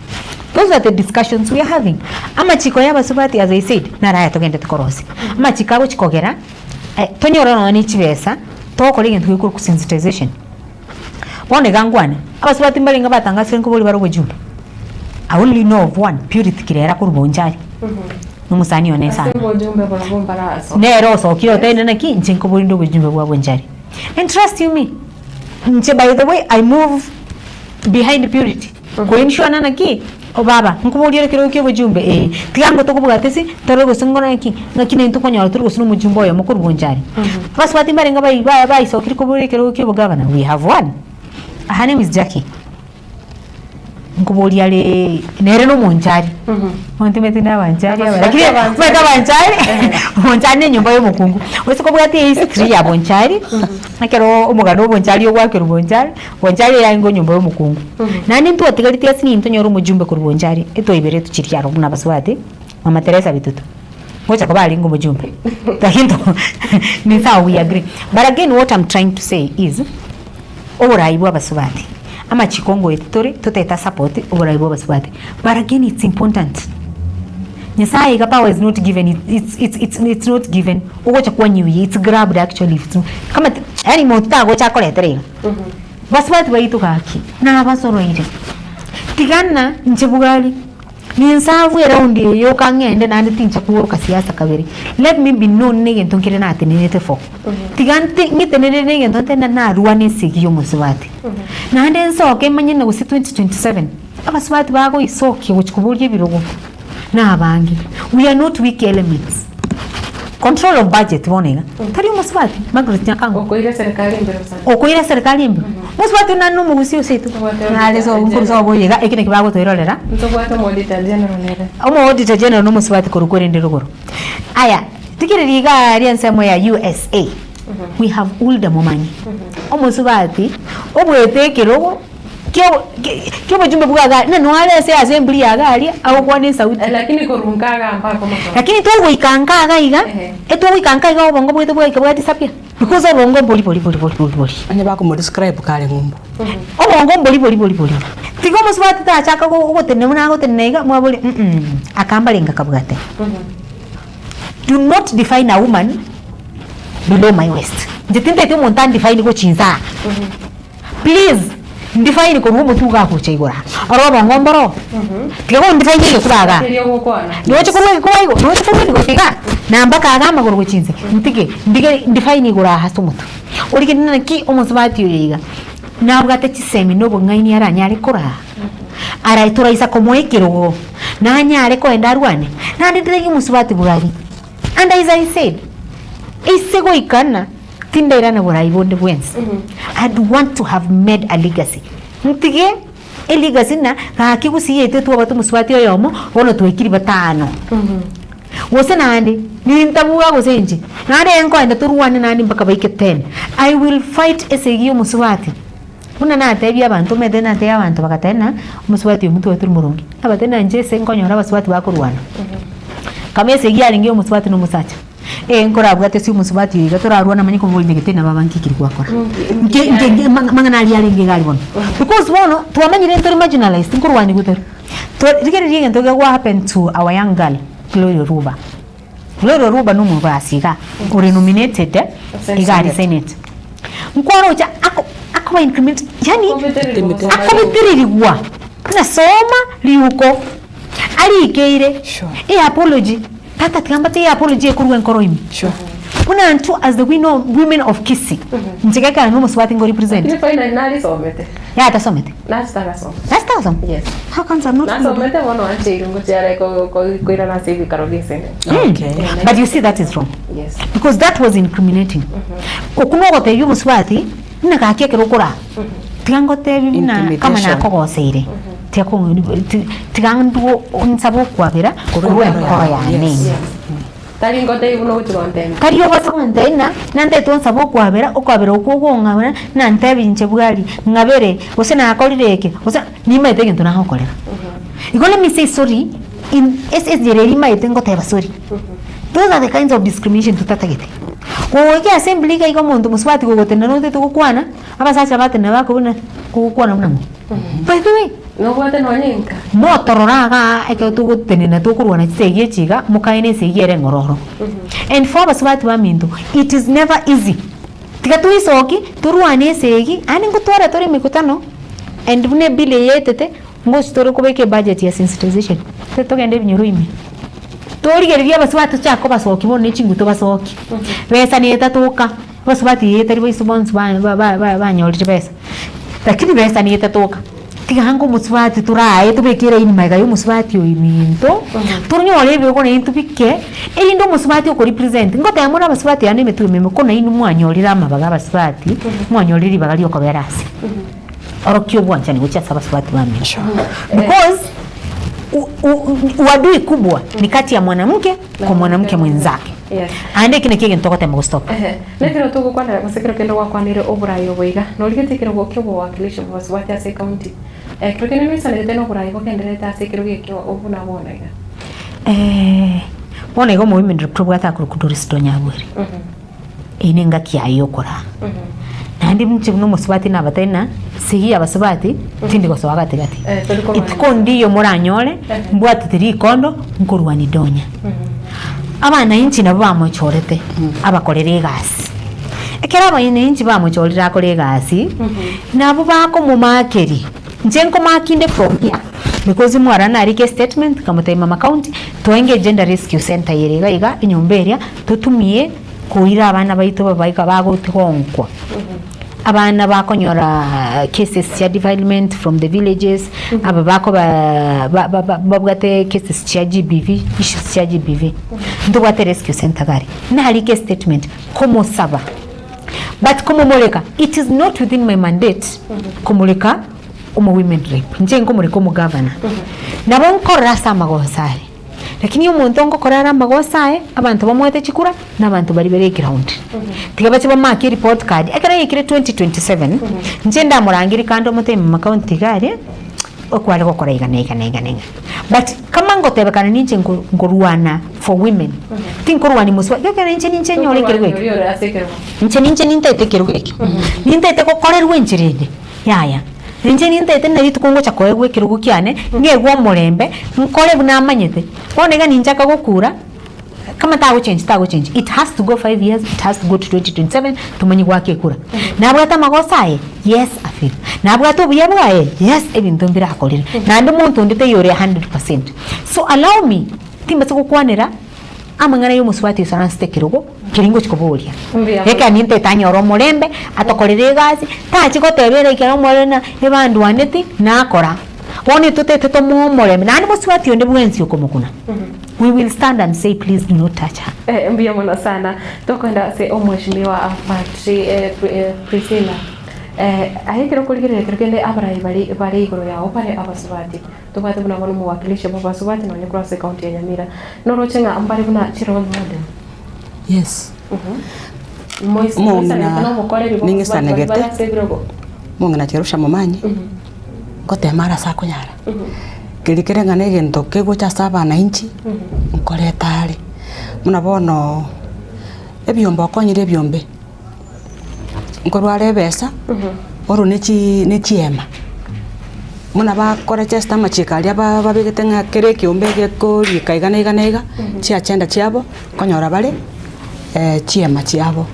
Those are the discussions we are having. Amachiko ya abasubati as I said, naro aya togenderete korosia. Amachiko agochi kogera. Tonyore nonya ne chibesa togokora egento gekorokwa sensitization. Bono iga nkwane, abasubati mbarenge batangasire nkoboria bare obochumbe, I only know of one, Purity Kirera korwa Bonchari, na omosani one
Ase
sana.
obochumbe barabwo mbarasoka.
Nere osokire otebire naki, inche nkoboria inde obochumbe bwa Bonchari. And trust you me, inche by the way I move behind Purity. Koensure naki, o baba, nkoboria ore ekerogo kia obochumbe? Ee. Tiga ango tokobwate ase, tore gose ngore naki, ng'aki naintwe okonyora tore gose na omochumbe oyomo korwa bonchari. Abasubati mbarenge bai ba baisokire koboria ekerogo kia obogavana, we have one, her name is Jackie. Nkoboria are nere na omonchari, montimeti na abanchari aba, lakini omanyete abanchari, bonchari na enyomba ya omokungu. Gose kobwate ehistory ya bonchari, ekero omogano o bonchari ogwakerwa bonchari, Bonchari yaye nyomba y'omokungu. Naende ntwatigareti ase ninto nyore omojumbe korwa Bonchari, etwaiberetwe chiria aro buna abasubati, Mama Teresa Bitutu, ngocha koba arenge omojumbe. Lakini to ni sawa we agree. But again what I'm trying to say is, oborai bwa abasubati, amachiko ngoeti tore, totete support oborai bwa abasubati. But again it's important. Nyasaye iga power is not given, it's, it's, it's, it's not given, ogocha kwanyuia, it's grabbed actually, it's, kama, yaani monto tagocha akoretere iga. Basubati baito gaki nabasoroire.
Tigana inche bwari, ninsaabwe eraundi eye yoka ng'ende naende tincha kogoroka siasa kabere. Let me be known na egento nkere natenenete for. Tiga nte ng'itenenere na egento nte na narwane esegi ya omosubati. Naende nsoke manye na gose 2027, abasubati bagoisokia gochia koboria ebirogo na abange. We are not weak elements. Control of budget bono iga, tari omosubati Margaret Nyakango.
Okoira eserikari embiro sana.
Okoira eserikari embiro. Mosubati onde nare nomogusia ase oito, nare ase obokurusa oboyega iga, eki nakio bagotoirorera.
Ntobwate omo auditor general nere.
Omo auditor general nomosubati korwa korende rogoro. Aya, rigereria iga aria ensemo ya USA, we have Hulda Momanyi, omosubati obwete ekerogo kio kiobochumbe bwa iga aria, nonye are ase assembly ya iga aria, agokwana esauti.
Lakini korwa nka iga mpaka omosubati.
Lakini togoika nka iga iga, etogoika nka iga obongo bwaito bwaika bwa disappear. Because obongo mbori bori bori bori bori bori.
Onye bakomodescribe kare ng'umbu.
Obongo mbori bori bori bori. Tiga omosubati tachaka gotenena buna agotenena iga, mwabori mm akambarenga kabwate. Do not define a woman below my waist. Inche tintagete omonto andefine gochia inse aa. Please, ndefine korwa omotwe iga gocha igoro aa. Oro obongo mboro. Tiga gondefine egekuba igaa. Roche korwa egekuba igo, roche korwa ebigoti igaa, na mpaka igaa amagoro gochia inse, ntige, ndige ndefine igoro aa ase omotwe. Origereria naki omosubati oyo iga, nabwate chisemi na obong'aini aranyare koraa, ara toraisa komoa ekerogo, nanyare koenda arwane? Naende ndiragie omosubati bwari. And as I said, ase goikana tindairana borai bonde bwensi, I'd want to have made a legacy. Ntige elegacy ng'a gaki gusii yaito twabwate omosubati oyomo, bono twaikire batano. Gose naende, nintabua gose inche, naende nkoenda torwane naende mpaka baike ten. I will fight esegi ya omosubati. Buna natebia abanto, omanyete natebia abanto bagateba ng'a omosubati oyo motware tori moronge. Nabatebia ng'a inche ase nkonyora abasubati bakorwana, kama esegi yarenge ya omosubati na omosacha, eh nkorabwate ase omosubati oyo iga torarwane manye koboria gete nabo abanto ekeri gwakora. Nke nke nke amang'ana aria arenge iga aria bono. Because bono, twamanyire ntore marginalized, nkorwanigwa tore. Rigereria egento gekwa happen to our young girl, Gloria Oruba. Gloria Oruba na omobasi iga ore nominated iga aria senate. Nkwaroche ako akoba incriminated yaani akobetererigwa buna soma riuko arikeire e apology tata tiga mbate e apology ekorwa enkoro ime. Buna intwe as the women of Kisii inche gekero na omosubati ngo represent.
Lakini finally narisomete.
Yaya tasomete?
Nachitagasoma.
Nachitagasoma?
Yes.
How comes I'm not
Nasomete bono ancheirwe ngochiare koirana ase ebikaro bia esenate.
Okay. But you see that is wrong.
Yes.
Because that was incriminating. Okwo nogotebia omosubati buna gaki ekero okora tiga ngotebie buna kama
Intimidation.
nakogoseire tiga kong'u tiga ndwo nsabe okwabera korwa enkoro yane
Yes.
ime.
Tari ngotebia buna ogochia gontebia.
Tari ogocha gontebia ng'a nantete onsabe okwabera, okwabera okwo okong'abera, nantebie inche bwari, ng'abere, gose nakorire eke, gose nimaete egento nagokorera. Igo let me say sorry in ase enchera eria maete ngoteba sorry. Those are the kinds of discrimination totatagete. Goika assembly iga iga omonto mosubati gogotenena otagete gokwana, abasacha batenena bakobuna kogokwana buna ng'o. By the way.
Nobwate nonya enka.
Motorora igaa ekero togotenena tokorwana chisegi echi iga, mokae na esegi ere eng'ororo. And for abasubati baminto, it is never easy. Tiga toisoki, torwane esegi, aande ngotwara tore emekutano, and buna ebill eye yaetete, ngochi tore kobeka ebudget ya sensitization, togende ebinyoro ime. Torigereria abasubati tochake kobasokia bono ne chinguto tobasokie, besa netatoka. Abasubati eye tari baiso bonsi banyorire besa, lakini besa nigo etatoka. Tiga ange omosubati toraye tobeke eraini magega ya omosubati oyo minto, tonyore ebirogo naintwe tobike, erinde omosubati oko represent, ngoteba mono abasubati aba na emetwe emebe ko nainwe mwanyorire amabaga abasubati, mwanyorire ribaga ria okobera ase. Orokia obwanchani gochia ase abasubati bamino. Because uadui kubwa ni kati ya mwanamke kwa mwanamke mwenzake.
Yes.
Aende eki nakio egento togotema gostop.
Ehe. Nekero togokwanera gose kero kende gwakwanire oborai obo iga, norigetie ekerogo kia obowakilishi bw'abasubati ase ecounty. Eh, kero kende noisanerete na oborai bogendererete ase ekerogo ekio buna bono iga.
Eh, bono iga omowomen rep tobwate akorokwa Doris Donyabwere. Eye nengaki yaye yokoraa. Naende inche buna omosubati nabatebie ng'a segi ya abasubati tindi gosoa gati gati.
Eh, tori korwania.
Ituko ndiyo moranyore mbwatete rikondo nkorwania donya. Abananchi nabo bamochorete abakorere egasi. Ekero abananchi bamochorire akore egasi, nabo bakomomakeria. Inche nkomakinde from here because mwara narike estatement nkamotebia mama county toenge gender rescue center ere iga iga enyomba eria totumie koira abana baito babaika bagotigonkwa. Abana bakonyora cases chia defilement from the villages, aba bakoba ba- ba- ba- babwate cases chia GBV, issues chia GBV. Ntobwate rescue center iga aria. Narike estatement komosaba but komomoreka it is not within my mandate komoreka omo women rep inche nkomoreka omogavana nabo nkorora ase amagoso aye lakini omonto ngokora are amagoso aye abanto bamoete chikura na abanto baria bare eground tiga bache bamake ereport card ekero yaikire 2027 inche ndamorangerie kando motebie mama county iga aria okware gokora iga na iga na iga na iga but kama ngotebekana ninche nko nkorwana for women tinkorwania mosubati gekogera inche ninche nyore ekerogo eke inche ninche nintaete ekerogo eke nintaete gokorerwa enchera ende yaya inche nintaete buna rituko ngocha koegwa ekerogo kiane ng'egwe omorembe nkore buna amanyete bono iga ninchaka gokura. Kama tagochange tagochange it has to go 5 years it has to go to 2027 tomanye goaka ekura. Nabwate amagoso aye? Yes afire. Nabwate obuya bwaye? Yes ebinto mbire akorire. Naende monto onde taiyo ore 100%. So allow me timbasa gokwanera amang'ana ya omosubati oisaransete ekerogo keria ngochi koboria.
Mbuya mono.
Ekero nintete anyore omorembe atokorere egasi tachi goteba ere ekero omorere ng'a ebandwaneti nakora. Bono intwe tomoe omorembe naende mosubati onde bwensi okomokuna. We will stand and say please do not touch her.
Eh, mbuya mono sana tokoenda ase omweshimiwa Patri, eh, Pri- eh, Priscilla eh, aye ekero okorigereria ekero kende abarai bari bare igoro yao bare abasubati tobwate buna bono omowakilishi bwa abasubati nonye korwa ase ekaunti ya Nyamira noroche ng'a mbare buna chi role model
Yes.
Mois-
Omong'ina
moisanete na obokoreri bwa abasubati bari
ning'isanegete.
bare ase ebirogo
Omong'ina Jerusha Momanyi, ngotema are ase akonyara. Keria kere ng'a na egento kegocha ase abanainchi, nkoreta are. Buna bono, ebiombe okonyire ebiombe, nkorware ebesa, oro ne chi ne chiema, buna bakora just amachiko aria ba babegete ng'a kera ekiombe gekorika iga na iga na iga, chiagenda chiabo, nkonyora bare chiema chiabo.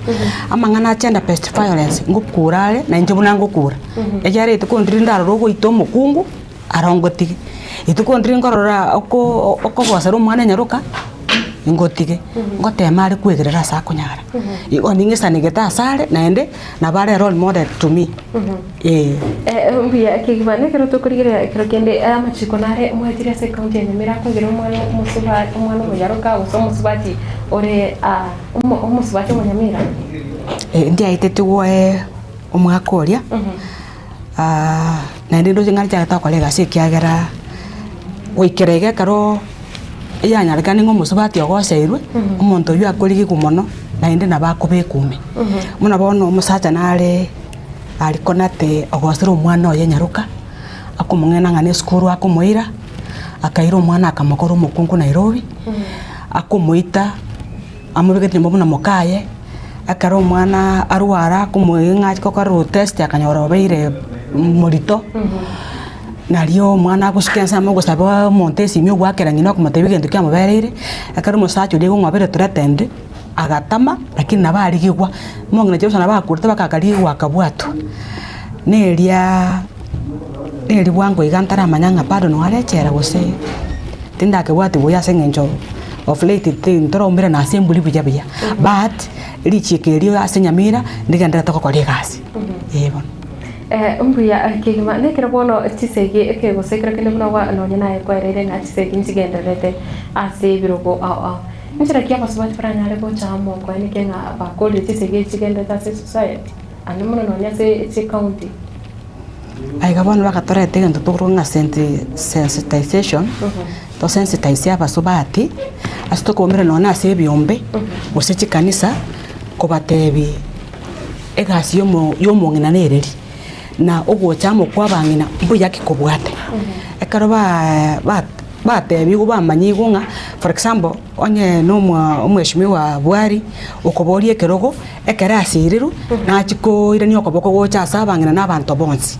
Amang'ana a gender based violence, ngokura are, na inche buna ngokura, ekiagera rituko ndiri ndarora ogoita omokungu. Arongotige, rituko ndire nkorora oko okogosera omwana enyaroka, ngotige, ngotema are kwegerera ase akonyara. Igo ning'isanegete asare naende nabo are role model to me, eh.
Mbuya kegima nekero tokorigereria ekero kende amachiko nare mwaetire ase ekaunti ya Nyamira akoegera omwana omosubati omwana omonyaroka gose omosubati ore omo omosubati omonyamira.
Ndiaetetigwe omwaka oria. Naende ndoche ng'a nchagete gokora egasi ekiagera goikera iga ekero yanyarekane ng'a omosubati ogoseirwe, omonto oywo akorigigwa mono naende nabo akobekwa ime. Buna bono omosacha nare aria konate ogosera omwana oye nyaroka, akomong'ina ng'a na esukuru akomoira, akaira omwana akamokora omokungu Nairobi, akomoita. Amobegete nyomba buna mokaye, ekero omwana arwara akomoing'a achia gokorerwa test akanyora obeire morito, nario omwana agosuka ensemo ogosaba omonto esimi ogoakera ng'ina okomotebia egento kiamobereire, ekero omosacha oria aigwa ng'a obeire threatened, agatama lakini nabo arigigwa, omong'ina Jerusa nabo akurete mpaka akarigigwa akabwatwa. Na eriaaa na eria bwango iga ntaramanya ng'a bado noo are echela gose tindakebwati buya ase eng'encho of late ntoraumerana ase embori buya buya, but richiiko erio ase Nyamira ndigendererete gokora egasi, eh bono.
Mbuya kegima nekero bono chisegi eke gose ekero kende buna gwa nonye naye kwaereire ng'a chisegi nchigendererete ase ebirogo ao ao. Nchera ki abasubati baranyare gocha amo koenekia ng'a bakorire chisegi echi chigendererete ase esociety ande mono nonye ase chicounty?
Aiga bono bagatoreta egento tokorwa ng'a sensitization, tosensitize abasubati, ase tokoumera nonye na ase ebiombe, gose chikanisa, kobatebia egasi ya omo ya omong'ina nereri, na ogocha amo kwa abang'ina mbuya ki kobwate. Ekero baa ba batebiwu bamanyigwe ng'a for example, onye na omwa omweshimiwa Bwari, okoboria ekerogo, ekero asirirwe, nachia koirania okoboko gocha ase abang'ina na abanto bonsi.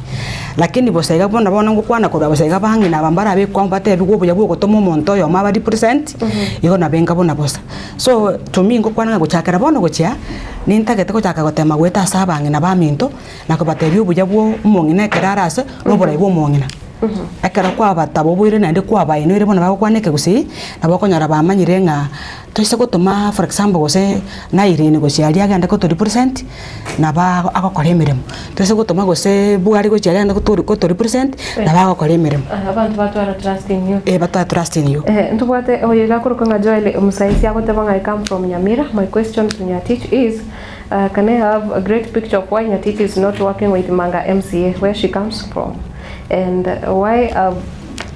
Lakini bosa iga buna bono ngokwana korwa bosa iga abang'ina aba mbarabe kwabo batebiwe obuya bwa ogotoma omonto oyomo aba represent, igo nabe enga buna bosa. So to me ngokwana ng'a gochakera bono gochia. Nintagete gochaka gotema goeta ase abang'ina baminto, na kobatebia obuya bwa omong'ina ekero are ase, na oborai bwa omong'ina. Ekero kwabataboboire naende kwabainoire bono bagokwana ekegusii, nabo okonyora bamanyire ng'a toise gotoma for example gose na Irene gochia aria agende goto represent, nabo agokora emeremo. Toise gotoma gose Bwari gochia aria agende goto represent, nabo agokora emeremo.
Abanto batwara trust in you.
Eh, batware trust in you.
Eh, ntobwate oyo iga akorokwa ng'a Joel Musaisi agoteba ng'a I come from Nyamira, my question to Nyatich is, uh, can I have a great picture of why Nyatich is not working with Manga MCA where she comes from and why have,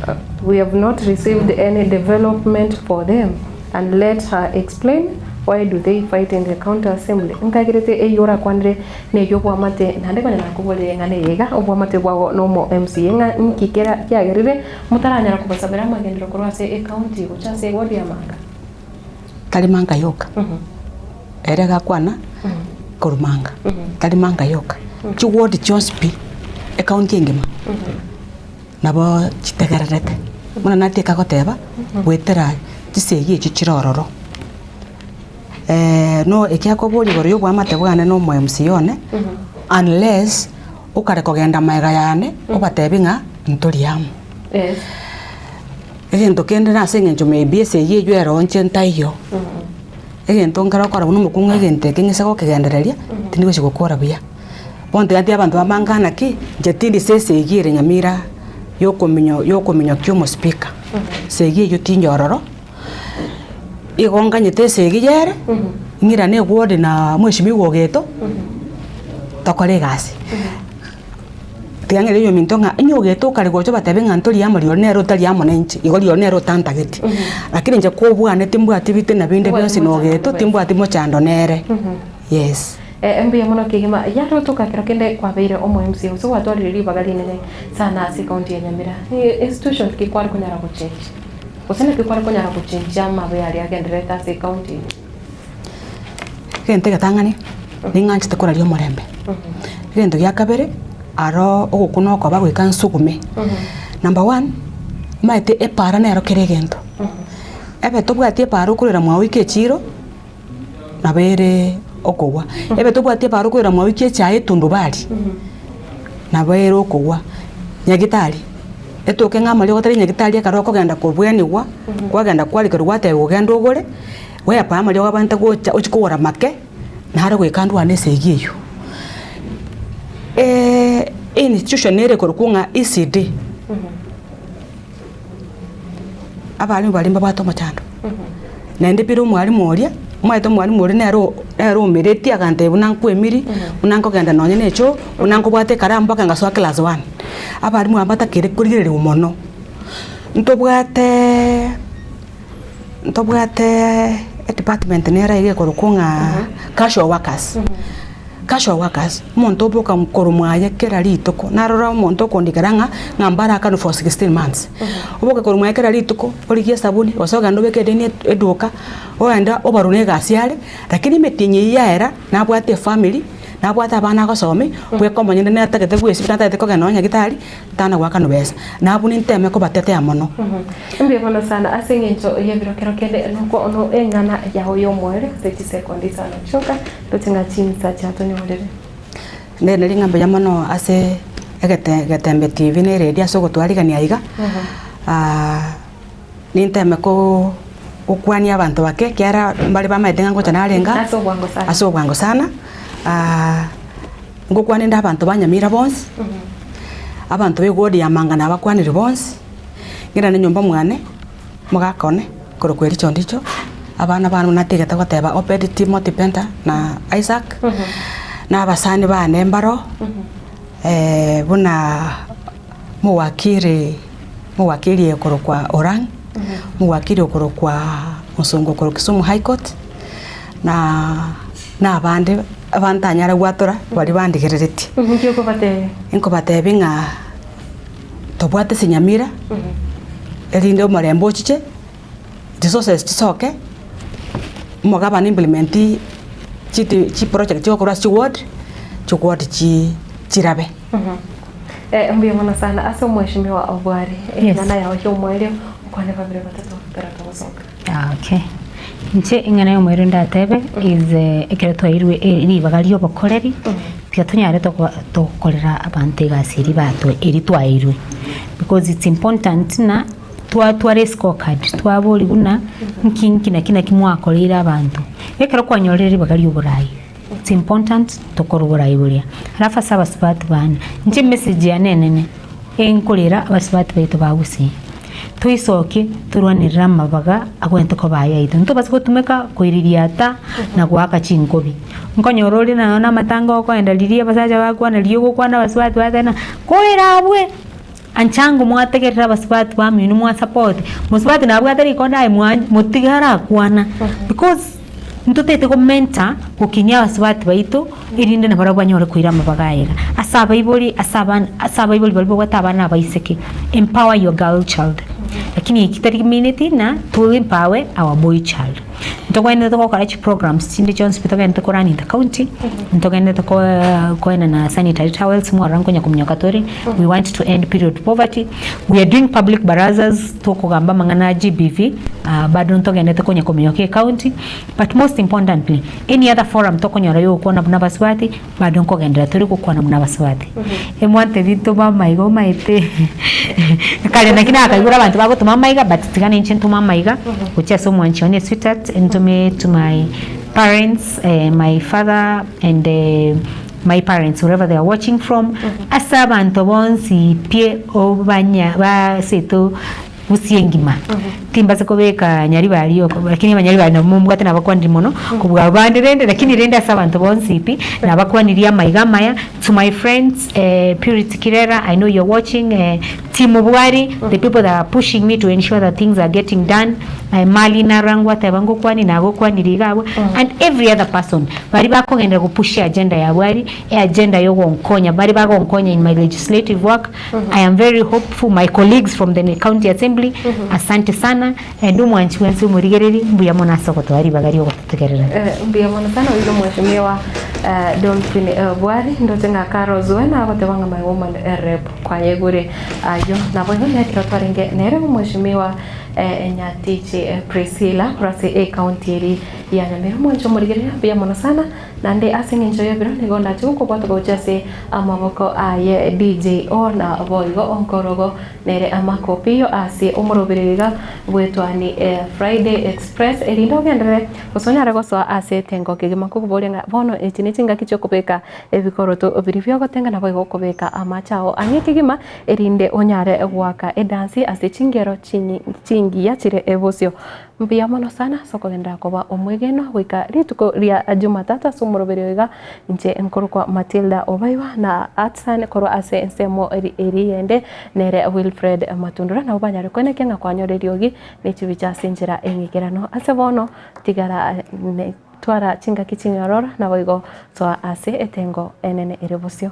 uh, we have not received any development for them and let her explain why do they fight in the county assembly nkagerete eyio orakwanire Neyio obwamate, naende konya nakoborire eng'ana eye iga, obwamate bwao nomo MCA ng'a nki kera kiagerire motaranyara kobasabera amagenderero korwa ase ecounty gocha ase eward ya Manga?
Tari Manga yoka, ere agakwana korwa Manga, tari Manga yoka, chiward chionsi pi, ecounty engima nabo chitegererete. Buna natieka goteba, goetera chisegi echio chire ororo. No ekiakoboria igoro y'oboamate bwane na omo MC one, unless okare kogenda magega yane obatebi ng'a ntori amo.
Yes.
Egento kende nase eng'encho maybe esegi eywo ero inche ntaiyo, egento nkere okora buna omokungu egento eke ng'ise gokegendereria, tindi gochi gokora buya. Bono tiga ntebi abanto bamangane naki, inche tindi ase esegi ere nyamira yokominyo yokominyokia omospeaker, esegi eywo tindi ororo. Igo nganyete esegi yere, ng'irane eward na mweshimiwa ogeto, tokore egasi. Tiga ng'ire oyominto ng'a onye ogeto okare gocha obatebie ng'a ntori amo rirorio nere otari amo na inche, igo rirorio nere otantageti. Lakini inche kobwane timbwati bitina binde bionsi na ogeto, timbwati mochando nere, yes.
Mbuya mono kegima. Yarotoka kero kende kwabeire omo MCA gose gwatwarire ribaga rinene sana ase ecounty ya Nyamira. Institution ki kware konyara gochenji? Gose naki kware konyara gochenchia amabe aria agendererete ase ecounty eye?
Egento egetang'ani, ning'anchete koraria omorembe. Egento gia kabere, aro ogokuna okoba goika nsugume. Number one, omanyete epaara nero kera egento. Ebe tobwati epaara okorera mwago oike echiro, nabo ere okogwa. Ebe tobwati epaara okorera mwago oike echae etundubari, nabo ere okogwa. Nyagitari. Etoke ng'a amariogo tari nyagetari ekero okogenda kobwenigwa, kwagenda kwarikerwa gwatebiwa ogende ogore, wepa amariogo abante gocha ochie kogora make, naro goika ndwane esegi eywo. Institution nere ekorokwa ng'a ECD, abalimu baria mbabwate omochando, naende pire omwalimu oria, omanyete omwalimu oria nere o nere omeretie agantebia buna nkoemiri, buna nkogenda nonye na echoo, buna nkobwata ekaramu mpaka ngasoa class one. Abalimu aba mbatakeire korigereriwa mono, ntobwate ntobwate edepartment nere iga ekorokwa ng'a casual workers, casual workers, omonto oboka korwa mwaye kera rituko, narora omonto okondikera ng'a ng'a mbarakanwe for 16 months, oboke korwa mwaye kera rituko, origie esabuni, gose ogende obeke edeni eduka, ogende obarwe na egasi are, lakini emetienyi eywo yaera, nabwate efamiri. Nabwate abana agosomia, bweka omonyene natagete gwesibia natagete kogenda nonya nyagetari, tana goakanwa besa. Nabwo ninteme kobatetea mono.
Mbuya mono sana ase eng'encho y'ebiro kero kende nokwo ono eng'ana yao y'omoerio ase chisekondi isano chioka ndoche ng'a chinsa chiatonyorire.
Ndende ring'a mbuya mono ase egete Getembe TV na eredio ase ogotwarigania iga, Ninteme ko gokwania abanto bake ekiagera mbare bamaete ng'a ngocha narenge aa,
Ase obwango sana.
ase obwango sana, ngokwane nde abanto ba Nyamira bonsi, abanto ba eward ya Manga nabakwanire bonsi, ng'irane nyomba mwane, omogaka one, korokwa Ericho Ondicho, abana bane buna natigete goteba Obed Timothy Penta na Isaac, na abasani bane mbaro, buna Mowakiri, mowakiri okorokwa Orang, mowakiri okorokwa Mosongo okorwa Kisumu High Court, na na abande abantanyare gwatora baria bandigereretie.
Nki okobatebia?
Nkobatebia ng'a tobwate ase Nyamira, erinde omorembe ochiche, resources chisoke, omogabane implement chiti chiproject chigokorwa ase chiward, chiward chi chirabe.
Eh, mbuya mono sana ase omweshimiwa Obwari.
Yes.
Eng'ana yao y'omoerio okwane babere batato ekero togosoka.
Ah, okay. Inche eng'ana y'omoerio ndatebe is ekero twairwe ribaga ri'obokoreri, tiga tonyare tokoba togokorera abanto egasi eria batoe eria twaeirwe. Because it's important ng'a twatwara escorecard twaboria buna nki nki naki naki mwakoreire abanto. Ekero kwanyorire ribaga ri'oborai, it's important tokore oborai boria. Alafu ase abasubati bane, inche emessage yane enene, enkorera abasubati baito ba gusii. Toisokie torwanerere amabaga agwenerete koba ayaito. Ntobasa gotumeka koiririata na goaka chinkobi. Nkonyora ore nonya na amatanga okoenda riria abasacha bakwana riria ogokwana abasubati bateba ng'a koera abwe, anchango mwategerera abasubati bamino mwasapoti, mosubati nabwate rikondo aye mwa motige arakwana because ntotagete go mentor gokinia abasubati baito erinde nabarabwo banyore koira amabaga aya iga. Ase abaibori ase abana ase abaibori baria babwate abana abaiseke, empower your girl child, lakini eki tari mineti ng'a to empower our boy child. Ntogwenerete gokora chiprograms chinde chionsi pi togenderete ko run in the county, ntogenderete ko koenana sanitary towels mwarora nkonya kominyoka tore, we want to end period poverty, we are doing public barazas tokogamba amang'ana a GBV, bado ntogenderete konya kominyoka ecounty, but most importantly any other forum tokonyora yogokwana buna abasubati bado nkogenderera tore gokwana buna abasubati. Emwantebie ntome amaiga omaete kare naki nakaigure abanto bagotoma amaiga but tiga ninche ntome amaiga gochia ase omwanchi one sweetheart ntome to my parents my father and my parents wherever they are watching from ase abanto bonsi pi obanya baseto Gusii engima. Timbasa kobeka Nyaribari oko, lakini abanyaribari nabo mombwate nabakwanire mono kobua abande rende, lakini rende ase abanto bonsi pi, nabakwanirie amaiga amaya. To my friends, Purity Kirera, I know you're watching, Team Bwari, the people that are pushing me to ensure that things are getting done, Mali Narangwa teba ngokwanie, nagokwanirie iga abwo, and every other person, baria bakogenderera gopush eagenda ya Bwari, eagenda yogonkonya, baria bagonkonya in my legislative work, I am very hopeful my colleagues from the county assembly asante sana and omwanchi bwensi omorigereri mbuya mono ase ogotoa ribaga riogototegerera.
Eh, mbuya mono sana oire omweshimiwa eh, Dolphin eh, Bwari ndoche ng'a Carol Zuena agoteba ng'a my woman eh, rep kwayegure ayio nabo igo nekero twarenge nere omweshimiwa eh, Nyatichi eh, Priscilla korwa ase ecounty eri ya Nyamira omwanchi omorigereria mbuya mono sana Naende ase engencho y'ebiro nigo ndache gokobwata gocha ase amaboko aye DJO na boigo onkorogo nere amakopiyo ase omorobiri iga bw'etwani Friday Express erinde ogenderere gose onyare gosoa ase etengo kegima nkokoboria ng'a bono echi ne chingaki chiokobeka ebikoroto biria biogotenga naboigo okobeka amache ao ang'e kegima erinde onyare goaka edansi ase chingero chingiya chire bosio. Mbuya mono sana ase okogenderera koba omwegenwa goika rituko ria Jumatatu ase omoroberio iga, inche nkorokwa Matilda Obaiwa na Atsan korwa ase ensemo eri eyende nere Wilfred Matundura nabo banyare koenekia ng'a kwanyora eriogi ne chibicha ase enchera eng'ikeranu. Ase bono tigara twara chingaki chinyororo naboigo soa ase etengo enene ere bosio.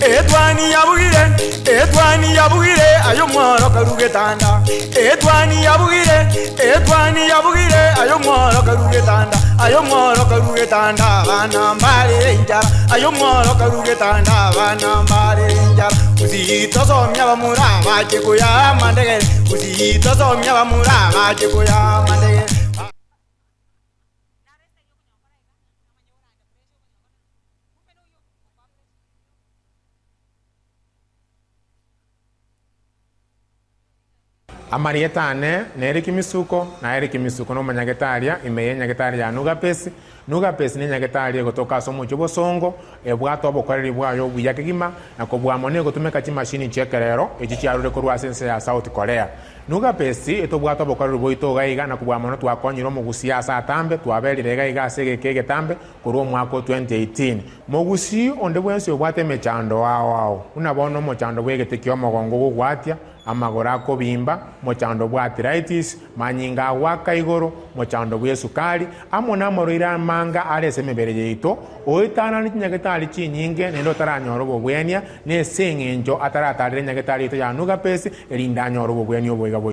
Etwani yabugire, etwani yabugire, aye omworo karu getanda. Etwani yabugire, etwani yabugire, aye omworo karu getanda. Aye omworo karu getanda, abana mbarere enchara. Aye omworo karu getanda, abana mbarere enchara. Gusii tosomia abamura abache koyaa amandegere. Gusii tosomia abamura abache koyaa amandegere.
Amarieta ane nere Kimisuko, na ere Kimisuko nomonyagetaria ime y'enyagetari ya Nugapesi. Nugapesi nenyagetari egotoka ase omochie obosongo, ebwate obokoreri bwaye obuya kegima, na kobua mono egotumeka chimashini chi'ekerero echi chiarure korwa ase ense ya South Korea. Nugapesi etobwate obokoreri bwaito iga iga, na kobua mono twakonyire omogusii ase atambe, twaberire iga iga ase egeka egetambe korwa omwaka o 2018. Mogusii onde bwensi obwate emechando ao ao, buna bono omochando bw'egete ki'omogongo ogogwatia, amagoro akobimba, mochando bw'arthritis, manyinga agoaka igoro, mochando bw'esukari, amo namarwaire amanga are ase emebere yaito, oetanane chinyagetari chinyinge naende otaranyora obobwenia, nese engencho ataratarera enyagetari yaito ya Nugapesi, erinde anyore obobwenia obo iga boigo.